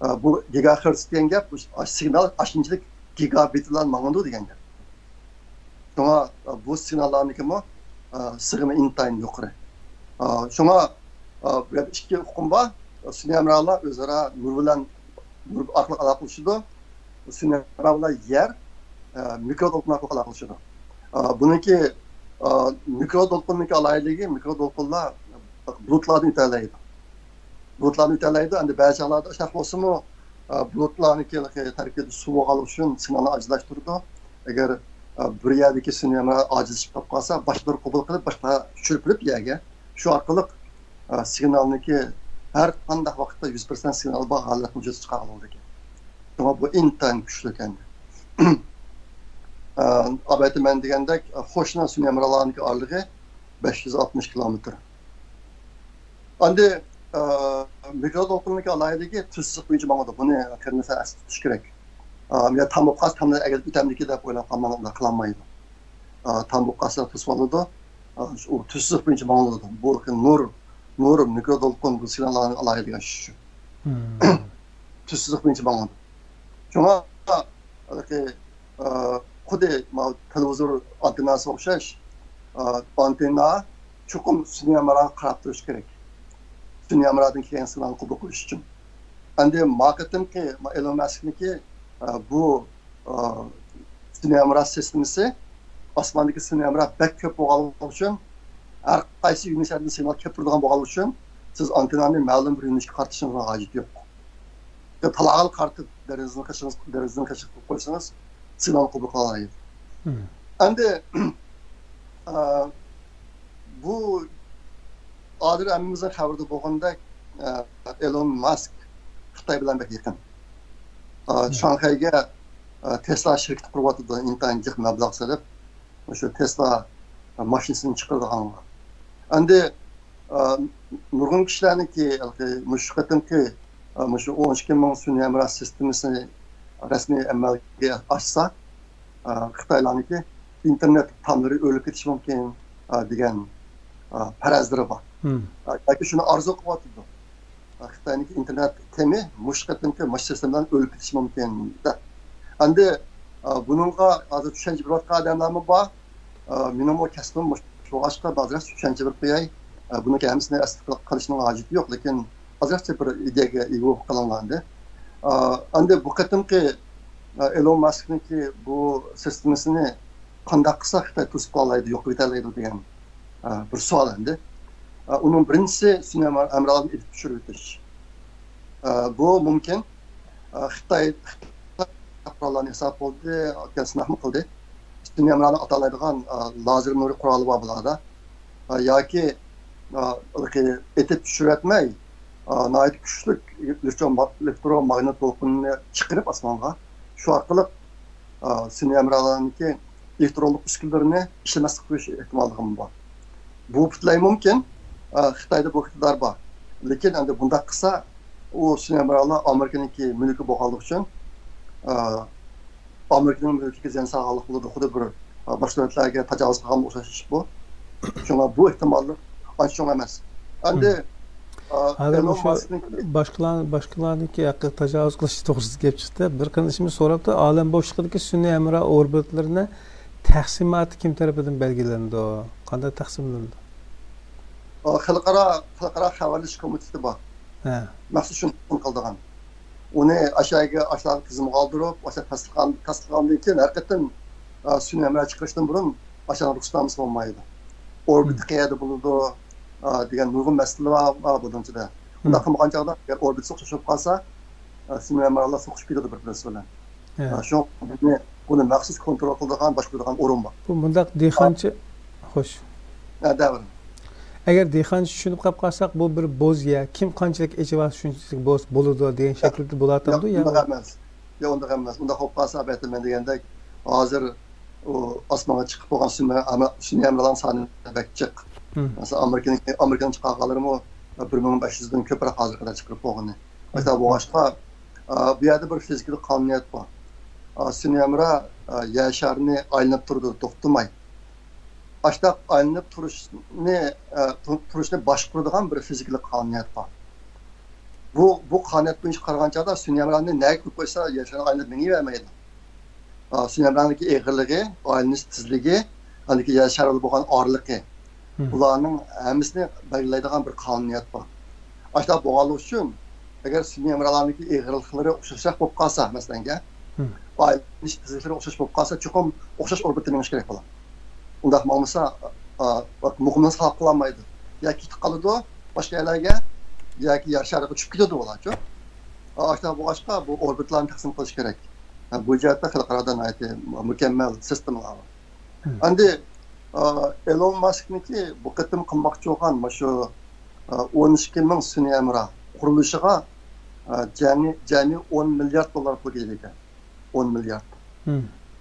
ئە، بۇ گىگاخېرتس دېگەن گەپ، بۇ سىگنال ئاشۇنچىلىك گىگابىت بىلەن ماڭىدۇ دېگەن گەپ. شۇڭا، ئە، بۇ سىگناللارنىڭكىمۇ، ئە، سىغىمى ئىنتايىن يۇقىرى. ئە، شۇڭا، ئە، بۇ يەردە ئىككى ئۇقۇم بار. سۈنئىي ھەمراھلار ئۆزئارا نۇر بىلەن، نۇر ئارقىلىق ئالاقىلىشىدۇ. سۈنئىي ھەمراھ بىلەن يەر، ئە، مىكرو دولقۇن ئارقىلىق ئالاقىلىشىدۇ. ئە، بۇنىڭكى، ئە، مىكرو دولقۇننىڭكى ئالاھىدىلىكى، مىكرو دولقۇنلار بۇلۇتلاردىن ئۆتەلەيدۇ. بۇلۇتلاردىن ئۆتەلەيدۇ. ئەمدى بەزى چاغلاردا ئۇنداق بولسىمۇ، ئە، بۇلۇتلارنىڭكى تەركىبىدە سۇ بولغانلىقى ئۈچۈن سىگنالنى ئاجىزلاشتۇرىدۇ. ئەگەر، ئە، بىر يەردىكى سۈنئىي ھەمراھ ئاجىزلىشىپ قالىپ قالسا، باشقىلار قوبۇل قىلىپ، باشقىلار چۈشۈرۈپ بېرىپ يەرگە، شۇ ئارقىلىق، ئە، سىگنالنىڭكى ھەر قانداق ۋاقىتتا يۈز پىرسەنت سىگنال بار ھالەتنى ۋۇجۇدقا چىقارغىلى بولىدىكەن. شۇڭا بۇ ئىنتايىن كۈچلۈك ئەمدى. ئە، ئەلۋەتتە، مەن دېگەندەك، ئە، قوشنا سۈنئىي ھەمراھلارنىڭكى ئارىلىقى بەش يۈز ئاتمىش كىلومېتىر. ئەمدى، ئە، مىكرو دولقۇننىڭكى ئالاھىدىلىكى تۈز سىزىق بويىچە ماڭىدۇ. بۇنى قېرىنداشلار ئەستە تۇتۇش كېرەك. ئە، يا تام بولۇپ قالسا، تامنى ئەگىلىپ ئۆتەمدىكى دەپ ئويلاپ قالماڭلار، قىلالمايدۇ. ئە، تام بولۇپ قالسا توسۇۋالىدۇ. ئە، ئۇ تۈز سىزىق بويىچە ماڭىدۇ. بۇ نۇر، نۇر، مىكرو دولقۇن، بۇ سىگناللارنىڭ ئالاھىدىلىكى شۇ. تۈز سىزىق بويىچە ماڭىدۇ. شۇڭا، ھېلىقى، ئە، خۇددى ماۋۇ تېلېۋىزور ئانتېنناسىغا ئوخشاش، ئە، ئانتېننا چوقۇم سۈنئىي ھەمراھقا قاراپ تۇرۇش كېرەك. سۈنئىي ھەمراھدىن كەلگەن سىگنالنى قوبۇل قىلىش ئۈچۈن. ئەمدى ما قېتىمقى، ما ئېلون ماسكنىڭكى، ئە، بۇ، ئە، سۈنئىي ھەمراھ سىستېمىسى، ئاسماندىكى سۈنئىي ھەمراھ بەك كۆپ بولغانلىقى ئۈچۈن، ھەر قايسى يۆنىلىشلەردىن سىگنال كېلىپ تۇرىدىغان بولغانلىقى ئۈچۈن، سىز ئانتېننانى مەلۇم بىر يۆنىلىشكە قارىتىشىڭىزنىڭ ھاجىتى يوق. تالاغا قارىتىپ، دېرىزىنى قېچىپ، دېرىزىنى قېچىپ قويسىڭىز، سىگنال قوبۇل قىلالايدۇ. ئەمدى، ئە، بۇ ھازىر ھەممىمىزنىڭ خەۋىرىدە بولغاندەك، ئە، ئېلون ماسك خىتاي بىلەن بەك يېقىن. ئە، شاڭخەيگە، ئە، تېسلا شىركىتى قۇرۇۋاتىدۇ، ئىنتايىن جىق مەبلەغ سېلىپ، مۇشۇ تېسلا ماشىنىسىنى چىقىرىدىغانغا. ئەمدى، ئە، نۇرغۇن كىشىلەرنىڭكى، ھېلىقى مۇشۇ قېتىمقى، ئە، مۇشۇ ئون ئىككى مىڭ سۈنئىي ھەمراھ سىستېمىسىنى رەسمىي ئەمەلگە ئاشسا، ئە، خىتايلارنىڭكى ئىنتېرنېت تاملىرى ئۆلۈپ كېتىشى مۇمكىن، ئە، دېگەن، ئە، پەرەزلىرى بار. ئە، ياكى شۇنى ئارزۇ قىلىۋاتىدۇ. خىتاينىڭكى ئىنتېرنېت تېمى مۇشۇ قېتىمقى مۇشۇ سىستېمىدىن ئۆلۈپ كېتىشى مۇمكىن دەپ. ئەمدى، ئە، بۇنىڭغا ھازىر چۈشەنچە بېرىۋاتقان ئادەملەرمۇ بار. ئە، مېنىڭمۇ كەسپىم مۇشۇ بولغاچقا، بەزىرەك چۈشەنچە بېرىپ قوياي. ئە، بۇنىڭكى ھەممىسىنى ئەستە قىلىشنىڭ ھاجىتى يوق، لېكىن ئازراقچە بىر ئىدىيەگە ئىگە بولۇپ قېلىڭلار ئەمدى. ئە، ئەمدى بۇ قېتىمقى، ئە، ئېلون ماسكنىڭكى بۇ سىستېمىسىنى قانداق قىلسا خىتاي توسۇپ قالالايدۇ، يوق قىلىۋېتەلەيدۇ دېگەن، ئە، بىر سوئال ئەمدى. ئە، ئۇنىڭ بىرىنچىسى سۈنئىي ھەمراھلارنى ئېلىپ چۈشۈرۈۋېتىش. ئە، بۇ مۇمكىن. ئە، خىتاي، خىتاي قوراللارنى ھېساب قىلدى، سىناقمۇ قىلدى. سۈنئىي ھەمراھنى ئاتالايدىغان، ئە، لازېر نۇرى قورالى بار بۇلاردا. ئە، ياكى، ئە، ئېتىپ چۈشۈرۈۋەتمەي، ئە، ناھايىتى كۈچلۈك ئېلېكترو-، ئېلېكتروماگنىت دولقۇنىنى چىقىرىپ ئاسمانغا، شۇ ئارقىلىق، ئە، سۈنئىي ھەمراھلارنىڭكى ئېلېكترونلۇق ئۈسكۈنىلىرىنى ئىشلىمەسلىك قويۇش ئېھتىماللىقىمۇ بار. بۇ پۈتۈنلەي مۇمكىن. ئە، خىتايدا بۇ ئىقتىدار بار. لېكىن ئەمدى بۇنداق قىلسا، ئۇ سۈنئىي ھەمراھلار ئامېرىكىنىڭكى مۈلكى بولغانلىقى ئۈچۈن، ئە، ئامېرىكىنىڭ مۈلكىگە زىيان سالغانلىق بولىدۇ. خۇددى بىر، ئە، باشقا دۆلەتلەرگە تاجاۋۇز قىلغانغا ئوخشاش ئىش بۇ. شۇڭا بۇ ئېھتىماللىق ئانچە چوڭ ئەمەس. ئەمدى، ئە، ھازىر ئېلون مۇشۇ ماسكنىڭكى باشقىلار-، باشقىلارنىڭكى ھەققىدە تاجاۋۇز قىلىش توغرىسىدا گەپ چىقتى. بىر قېرىندىشىمىز سوراپتۇ، ئالەم بوشلۇقىدىكى سۈنئىي ھەمراھ ئوربىتىلىرىنى تەقسىماتى كىم تەرىپىدىن بەلگىلىنىدۇ؟ قانداق تەقسىملىنىدۇ؟ ئا، خەلقئارا، خەلقئارا خەۋەرلىشىش كومىتېتى بار. ھە. مەخسۇس شۇنى قىلىدىغان. ئۇنى ئاشۇ يەرگە، ئاشۇ تىزىمغا ئالدۇرۇپ، ئاشۇ تەستىقلان-، تەستىقلانغاندىن كېيىن ھەر قېتىم، ئا، سۈنئىي ھەمراھ چىقىرىشتىن بۇرۇن ئاشۇنىڭ رۇخسەتنامىسى بولمايدۇ. ئوربىتا قەيەردە بولىدۇ، ئا، دېگەن نۇرغۇن مەسىلە بار، بار بۇنىڭ ئىچىدە. ئۇنداق قىلمىغان چاغدا، ئەگەر ئوربىتا ئوخشاش بولۇپ قالسا، ئا، سۈنئىي ھەمراھلار سوقۇشۇپ كېتىدۇ بىر-بىرسى بىلەن. ھە. ئا، شۇڭا بۇنى، بۇنى مەخسۇس كونترول قىلىدىغان، باشقۇرىدىغان ئورۇن بار. بۇ مۇنداق دېھقانچە، خوش. ھە، دەۋر. ئەگەر دېھقانچە چۈشىنىپ قاپ قالساق، بۇ بىر بوز يەر. كىم قانچىلىك ئېچىۋالسا شۇنچىلىك بوز بولىدۇ دېگەن شەكىلدە بولاتامدۇ يا؟ ياق، ئۇنداق ئەمەس. ياق، ئۇنداق ئەمەس. ئۇنداق بولۇپ قالسا، ئەلۋەتتە، مەن دېگەندەك، ھازىر ئۇ ئاسمانغا چىقىپ بولغان سۈنئىي ھەمراھ، سۈنئىي ھەمراھلارنىڭ سانى بەك جىق. مەسىلەن، ئامېرىكىنىڭ، ئامېرىكىنىڭ چىقارغانلىرىمۇ بىر مىڭ بەش يۈزدىن كۆپرەك ھازىرغا قەدەر چىقىرىپ بولغىنى. مەسىلەن، بولغاچقا، ئا، بۇ يەردە بىر فىزىكىلىق قانۇنىيەت بار. ئا، سۈنئىي ھەمراھ، ئا، يەر شارىنى ئايلىنىپ تۇرىدۇ، توختىماي. ئاشۇنداق ئايلىنىپ تۇرۇشنى، ئا، تۇ-، تۇرۇشنى باشقۇرىدىغان بىر فىزىكىلىق قانۇنىيەت بار. بۇ، بۇ قانۇنىيەت بويىچە قارىغان چاغدا سۈنئىي ھەمراھنى نەگە قويۇپ قويسا، يەر شارىنى ئايلىنىپ مېڭىۋەرمەيدۇ. ئا، سۈنئىي ھەمراھنىڭكى ئېغىرلىقى، ئايلىنىش تېزلىكى، ئاندىكى يەر شارى بىلەن بولغان ئارىلىقى، بۇلارنىڭ ھەممىسىنى بەلگىلەيدىغان بىر قانۇنىيەت بار. ئاشۇنداق بولغانلىقى ئۈچۈن، ئەگەر سۈنئىي ھەمراھلارنىڭكى ئېغىرلىقلىرى ئوخشاشراق بولۇپ قالسا، مەسىلەنگە، ئايلىنىش تېزلىكلىرى ئوخشاش بولۇپ قالسا، چوقۇم ئوخشاش ئوربىتىدا مېڭىشى كېرەك بولىدۇ. ئۇنداق ماڭمىسا، مۇقىملىقنى ساقلاپ قالالمايدۇ. يا كېتىپ قالىدۇ باشقا يەرلەرگە، ياكى يەر شارىغا چۈشۈپ كېتىدۇ ئۇلارچۇ. ئاشۇنداق بولغاچقا، بۇ ئوربىتىلارنى تەقسىم قىلىش كېرەك. بۇ جەھەتتە خەلقئارادا ناھايىتى مۇكەممەل سىستېمىلار بار. ئەمدى ئېلون ماسكنىڭكى بۇ قېتىم قىلماقچى بولغان مۇشۇ ئون ئىككى مىڭ سۈنئىي ھەمراھ قۇرۇلۇشىغا جەمئىي، جەمئىي ئون مىليارد دوللار پۇل كېتىدۇ ئىكەن. ئون مىليارد.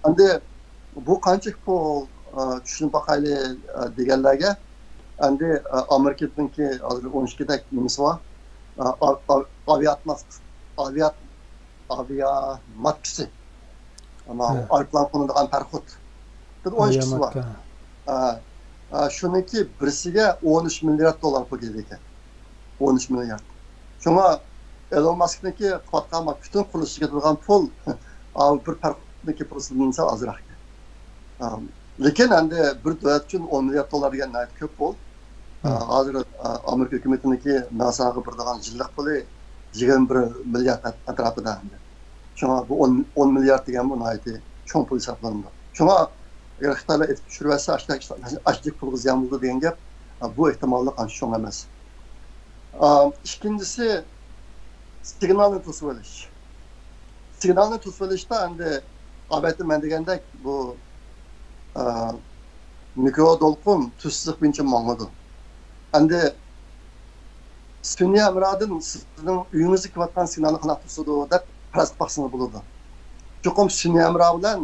ئەمدى بۇ قانچىلىك پۇل، چۈشىنىپ باقايلى دېگەنلەرگە، ئەمدى ئامېرىكىدىكى ھازىر ئون ئىككىدەك نېمىسى بار، ئاۋىئاتماس، ئاۋىئات ئاۋىاماتكىسى. ئايروپىلان قونىدىغان پەرخوت. بىر ئون ئىككىسى بار. شۇنىڭكى بىرسىگە ئون ئۈچ مىليارد دوللار پۇل كېتىدىكەن. ئون ئۈچ مىليارد. شۇڭا ئېلون ماسكنىڭكى قىلىۋاتقان پۈتۈن قۇرۇلۇشىغا كېتىدىغان پۇل بىر پەرخوتنىڭكى پۇلىدىن سەل ئازراق. لېكىن ئەمدى بىر دۆلەت ئۈچۈن ئون مىليارد دوللار دېگەن ناھايىتى كۆپ پۇل. ھازىر ئامېرىكا ھۆكۈمىتىنىڭكى ناساغا بېرىدىغان يىللىق پۇلى يىگىرمە بىر مىليارد ئەتراپىدا ئەمدى. شۇڭا بۇ ئون، ئون مىليارد دېگەن بۇ ناھايىتى چوڭ پۇل ھېسابلىنىدۇ. شۇڭا ئەگەر خىتايلار ئېتىپ چۈشۈرۈۋەتسە، ئاشۇنداق ئاشۇنداق پۇلغا زىيان بولىدۇ دېگەن گەپ، بۇ ئېھتىماللىق ئانچە چوڭ ئەمەس. ئىككىنچىسى، سىگنالنى توسۇۋېلىش. سىگنالنى توسۇۋېلىشتا ئەمدى ئادەتتە مەن دېگەندەك بۇ مىكرو دولقۇن تۈز سىزىق بويىچە ماڭىدۇ. ئەمدى سۈنئىي ھەمراھدىن سىزنىڭ ئۆيىڭىزگە كېلىۋاتقان سىگنالنى قانداق توسىدۇ دەپ پەرەز قىلسىڭىز بولىدۇ. چوقۇم سۈنئىي ھەمراھ بىلەن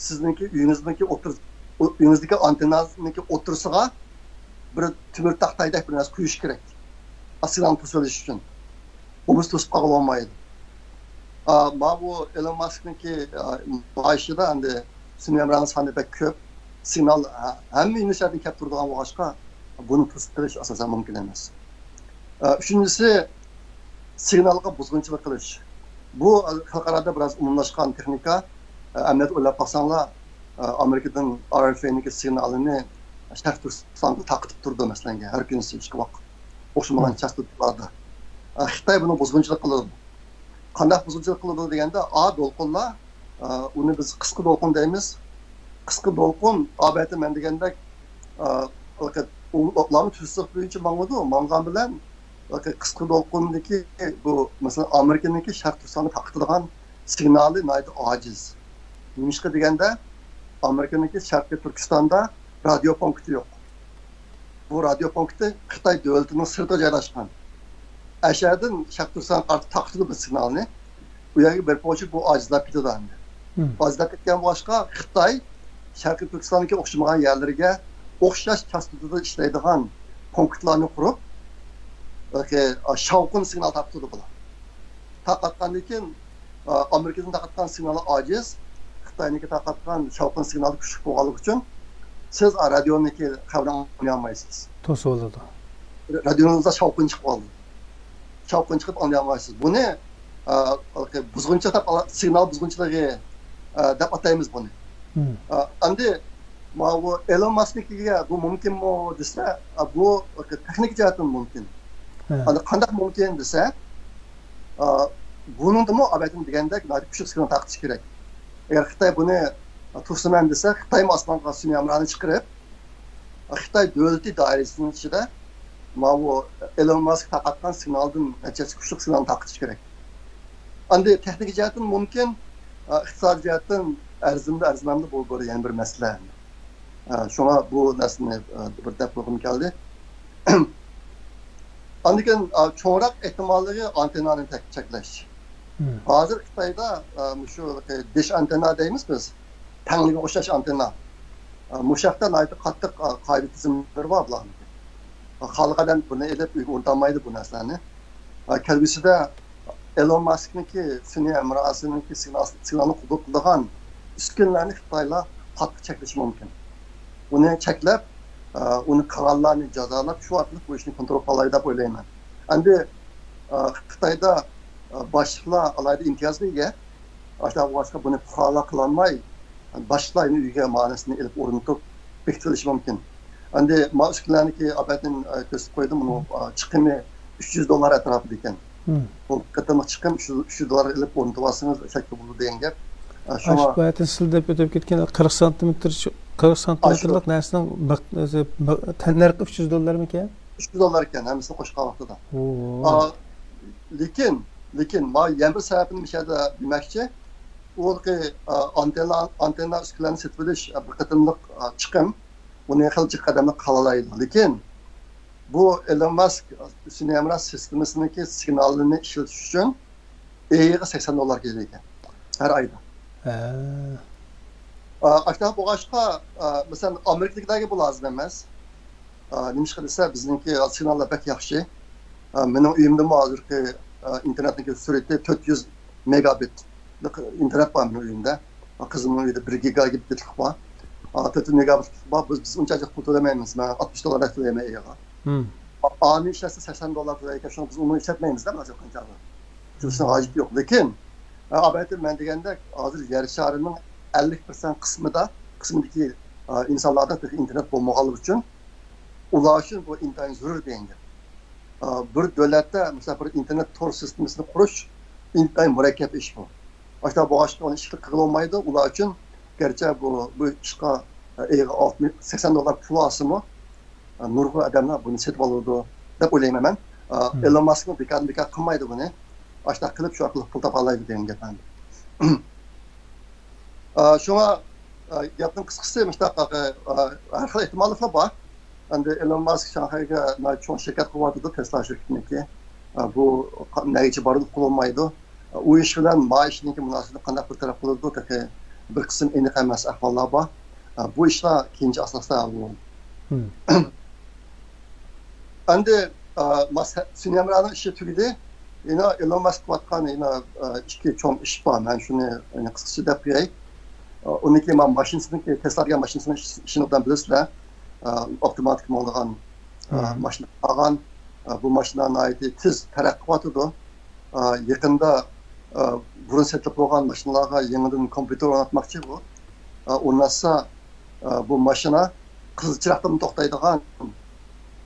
سىزنىڭكى ئۆيىڭىزنىڭكى ئوتتۇرىسى، ئۆيىڭىزدىكى ئانتېننانىڭكى ئوتتۇرىسىغا بىر تۆمۈر تاختايدەك بىر نەرسە قويۇش كېرەك. سىگنالنى توسۇۋېلىش ئۈچۈن. بولمىسا توسۇپ قالغىلى بولمايدۇ. ماۋۇ ئېلون ماسكنىڭكى مائاشىدا ئەمدى سۈنئىي ھەمراھنىڭ سانى بەك كۆپ. سىگنال ھەممە يۆنىلىشلەردىن كەپ تۇرىدىغان بولغاچقا، بۇنى توسۇپ قېلىش ئاساسەن مۇمكىن ئەمەس. ئۈچىنچىسى، سىگنالغا بۇزغۇنچىلىق قىلىش. بۇ خەلقئارادا بىراز ئومۇملاشقان تېخنىكا. ئەمەلىيەتتە ئويلاپ باقساڭلار، ئامېرىكىدىن ئار ئېف ئېينىڭكى سىگنالىنى شەرقىي تۈركىستانغا تارقىتىپ تۇرىدۇ، مەسىلەن، ھەر كۈنى ئىككى ۋاق ئوخشىمىغان چاستوتىلاردا. خىتاي بۇنى بۇزغۇنچىلىق قىلىدۇ. قانداق بۇزغۇنچىلىق قىلىدۇ دېگەندە، ئا دولقۇنلار، ئۇنى بىز قىسقا دولقۇن دەيمىز. قىسقا دولقۇن، ئادەتتە مەن دېگەندەك، ئۇلارمۇ تۈز سىزىق بويىچە ماڭىدۇ. ماڭغان بىلەن قىسقا دولقۇندىكى بۇ، مەسىلەن، ئامېرىكىنىڭكى شەرقىي تۈركىستانغا تارقىتىدىغان سىگنالى ناھايىتى ئاجىز. نېمىشقا دېگەندە، ئامېرىكىنىڭكى شەرقىي تۈركىستاندا رادىيو پونكىتى يوق. بۇ رادىيو پونكىتى خىتاي دۆلىتىنىڭ سىرتىدا جايلاشقان. ئەشەدىن شەرقىي تۈركىستانغا قارىتىپ تارقىتىدۇ بىر سىگنالنى. ئۇ يەرگە بېرىپ بولغۇچە بۇ ئاجىزلاپ كېتىدۇ ئەمدى. ئاجىزلاپ كەتكەن بولغاچقا، خىتاي شەرقىي تۈركىستاننىڭكى ئوخشىمىغان يەرلىرىگە ئوخشاش چاستوتىدا ئىشلەيدىغان پونكىتلارنى قۇرۇپ، شاۋقۇن سىگنال تارقىتىدۇ بۇلار. تارقاتقاندىن كېيىن، ئامېرىكىدىن تارقاتقان سىگنالى ئاجىز، خىتاينىڭكى تارقاتقان شاۋقۇن سىگنالى كۈچلۈك بولغانلىقى ئۈچۈن، سىز رادىيونىڭكى خەۋىرىنى ئاڭلىيالمايسىز. توسۇۋالىدۇ. رادىيونىڭىزدا شاۋقۇن چىقىپ قالىدۇ. شاۋقۇن چىقىپ ئاڭلىيالمايسىز. بۇنى، ئە، بۇزغۇنچىلىق دەپ، سىگنال بۇزغۇنچىلىقى، ئە، دەپ ئاتايمىز بۇنى. ئە، ئەمدى ماۋۇ ئېلون ماسكنىڭكىگە بۇ مۇمكىنمۇ دېسە، ئە، بۇ تېخنىك جەھەتتىن مۇمكىن. ئەمدى قانداق مۇمكىن دېسە، ئە، بۇنىڭدىمۇ ئابەتىن دېگەندەك ناھايىتى كۈچلۈك سىگنال تارقىتىش كېرەك. ئەگەر خىتاي بۇنى توسىمەن دېسە، خىتايمۇ ئاسمانغا سۈنئىي ھەمراھنى چىقىرىپ، خىتاي دۆلىتى دائىرىسىنىڭ ئىچىدە ماۋۇ ئېلون ماسك تارقاتقان سىگنالدىن نەچچە ھەسسە كۈچلۈك سىگنالنى تارقىتىش كېرەك. ئەمدى تېخنىكا جەھەتتىن مۇمكىن، ئىقتىسادىي جەھەتتىن ئەرزىمدۇ، ئەرزىمەمدۇ، بۇ بىر، يەنە بىر مەسىلە. شۇڭا بۇ نەرسىنى بىر دەپ قويغۇم كەلدى. ئاندىن كېيىن چوڭراق ئېھتىماللىقى ئانتېننانى چەكلەش. ھازىر خىتايدا مۇشۇ دىش ئانتېننا دەيمىز بىز. تەڭلىگە ئوخشاش ئانتېننا. مۇشۇ ھەقتە ناھايىتى قاتتىق قائىدە تۈزۈملىرى بار بۇلارنىڭكى. خالىغان ئادەم بۇنى ئېلىپ ئۆيگە ئورنىتالمايدۇ بۇ نەرسىلەرنى. كەلگۈسىدە ئېلون ماسكنىڭكى سۈنئىي ھەمراھىنىڭكى سىگنال، سىگنالنى قوبۇل قىلىدىغان ئۈسكۈنىلەرنى خىتايلار قاتتىق چەكلىشى مۇمكىن. ئۇنى چەكلەپ، ئۇنى قىلغانلارنى جازالاپ، شۇ ئارقىلىق بۇ ئىشنى كونترول قىلالايدۇ دەپ ئويلايمەن. ئەمدى خىتايدا باشلىقلار ئالاھىدە ئىمتىيازغا ئىگە. ئاشۇنداق بولغاچقا بۇنى پۇقرالار قىلالماي، باشلىقلار يەنە ئۆيگە مانىسىنى ئېلىپ ئورنىتىپ بېكىتىۋېلىشى مۇمكىن. ئەمدى ما ئۈسكۈنىلەرنىڭكى ئاپەتىن كۆرسىتىپ قويدۇم، ئۇنىڭ چىقىمى ئۈچ يۈز دوللار ئەتراپىدا ئىكەن. بۇ قېتىملىق چىقىم ئۈچ يۈز، ئۈچ يۈز دوللارغا ئېلىپ ئورنىتىۋالسىڭىز شەككە بولىدۇ دېگەن گەپ. ئاشۇ باياتىن سىلدەپ ئۆتۈپ كەتكەن قىرىق سانتىمېتىر، قىرىق سانتىمېتىرلىق نەرسىنىڭ تەننەرخى ئۈچ يۈز دوللارمىكەن؟ ئۈچ يۈز دوللار ئىكەن، ھەممىسىنى قوشقان ۋاقتىدا. لېكىن، لېكىن، ما يەنە بىر سەۋەبىنى مۇشۇ يەردە دېمەكچى. ئۇ ئانتېننا، ئانتېننا ئۈسكۈنىلەرنى سېتىۋېلىش بىر قېتىملىق چىقىم. ئۇنى خېلى جىق ئادەملەر قىلالايدۇ. لېكىن بۇ ئېلون ماسك سۈنئىي ھەمراھ سىستېمىسىنىڭكى سىگنالىنى ئىشلىتىش ئۈچۈن ئېيىغا سەكسەن دوللار كېتىدىكەن. ھەر ئايدا. ئاشۇنداق بولغاچقا، مەسىلەن، ئامېرىكىدىكىلەرگە بۇ لازىم ئەمەس. نېمىشقا دېسە، بىزنىڭكى سىگناللار بەك ياخشى. مېنىڭ ئۆيۈمدىمۇ ھازىرقى ئىنتېرنېتنىڭكى سۈرئىتى تۆت يۈز مېگابىت ئىنتېرنېت بار مېنىڭ ئۆيۈمدە. قىزىمنىڭ ئۆيىدە بىر گىگابىتلىق بار. تۆت يۈز مېگابىتلىق بار. بىز، بىز ئۇنچە پۇل تۆلىمەيمىز. مەن ئاتمىش دوللاردەك تۆلەيمەن ئېيىغا. ئانى ئىشلەتسە سەكسەن دوللار تۆلەيدىكەن، شۇڭا بىز ئۇنى ئىشلەتمەيمىز-دە، ھازىر قانچە. شۇنىڭ ھاجىتى يوق. لېكىن، ئەلۋەتتە، مەن دېگەندەك، ھازىر يەر شارىنىڭ ئەللىك پىرسەنت قىسمىدا، قىسمىدىكى ئىنسانلاردا تېخى ئىنتېرنېت بولمىغانلىقى ئۈچۈن، ئۇلار ئۈچۈن بۇ ئىنتايىن زۆرۈر دېگەن گەپ. بىر دۆلەتتە، مەسىلەن، بىر ئىنتېرنېت تور سىستېمىسىنى قۇرۇش ئىنتايىن مۇرەككەپ ئىش بۇ. ئاشۇنداق بولغاچقا ئۇنى ئىشقا قىلالمايدۇ. ئۇلار ئۈچۈن گەرچە بۇ، بۇ ئىشقا ئېيىغا ئالتمىش، سەكسەن دوللار پۇل ئالسىمۇ، نۇرغۇن ئادەملەر بۇنى سېتىپ ئالىدۇ دەپ ئويلايمەن مەن. ئېلون ماسكمۇ بىكاردىن بىكار قىلمايدۇ بۇنى. ئاشۇنداق قىلىپ شۇ ئارقىلىق پۇل تاپالايدۇ دېگەن گەپ ئەمدى. شۇڭا گەپنىڭ قىسقىسى مۇشۇنداق، ھەر خىل ئېھتىماللىقلار بار. ئەمدى ئېلون ماسك شاڭخەيگە ناھايىتى چوڭ شىركەت قۇرۇۋاتىدۇ، تېسلا شىركىتىنىڭكى. بۇ نەگىچە بارىدۇ، قۇرۇلمايدۇ. ئۇ ئىش بىلەن ما ئىشنىڭكى مۇناسىۋىتىنى قانداق بىر تەرەپ قىلىدۇ، تېخى بىر قىسىم ئېنىق ئەمەس ئەھۋاللار بار. بۇ ئىشلار كېيىنچە ئاساستا ھەل بولىدۇ. ئەمدى، ئا، ماس-، سۈنئىي ھەمراھنىڭ ئىشى تۈگىدى. يەنە ئېلون ماسك قىلىۋاتقان يەنە، ئا، ئىككى چوڭ ئىش بار. مەن شۇنى يەنە قىسقىچە دەپ قوياي. ئا، ئۇنىڭكى ما-، ماشىنىسىنىڭكى، تېسلا دېگەن ماشىنىسىنىڭ ئىش-، ئىشىنى ئوبدان بىلىسىلەر. ئا، ئاپتوماتىك ماڭىدىغان، ئا، ماشىنا قىلغان. ئا، بۇ ماشىنا ناھايىتى تېز تەرەققىي قىلىۋاتىدۇ. ئا، يېقىندا، ئا، بۇرۇن سېتىلىپ بولغان ماشىنىلارغا يېڭىدىن كومپيۇتېر ئورناتماقچى بۇ. ئا، ئورناتسا، ئا، بۇ ماشىنا قىزىل چىراغدىن توختايدىغان،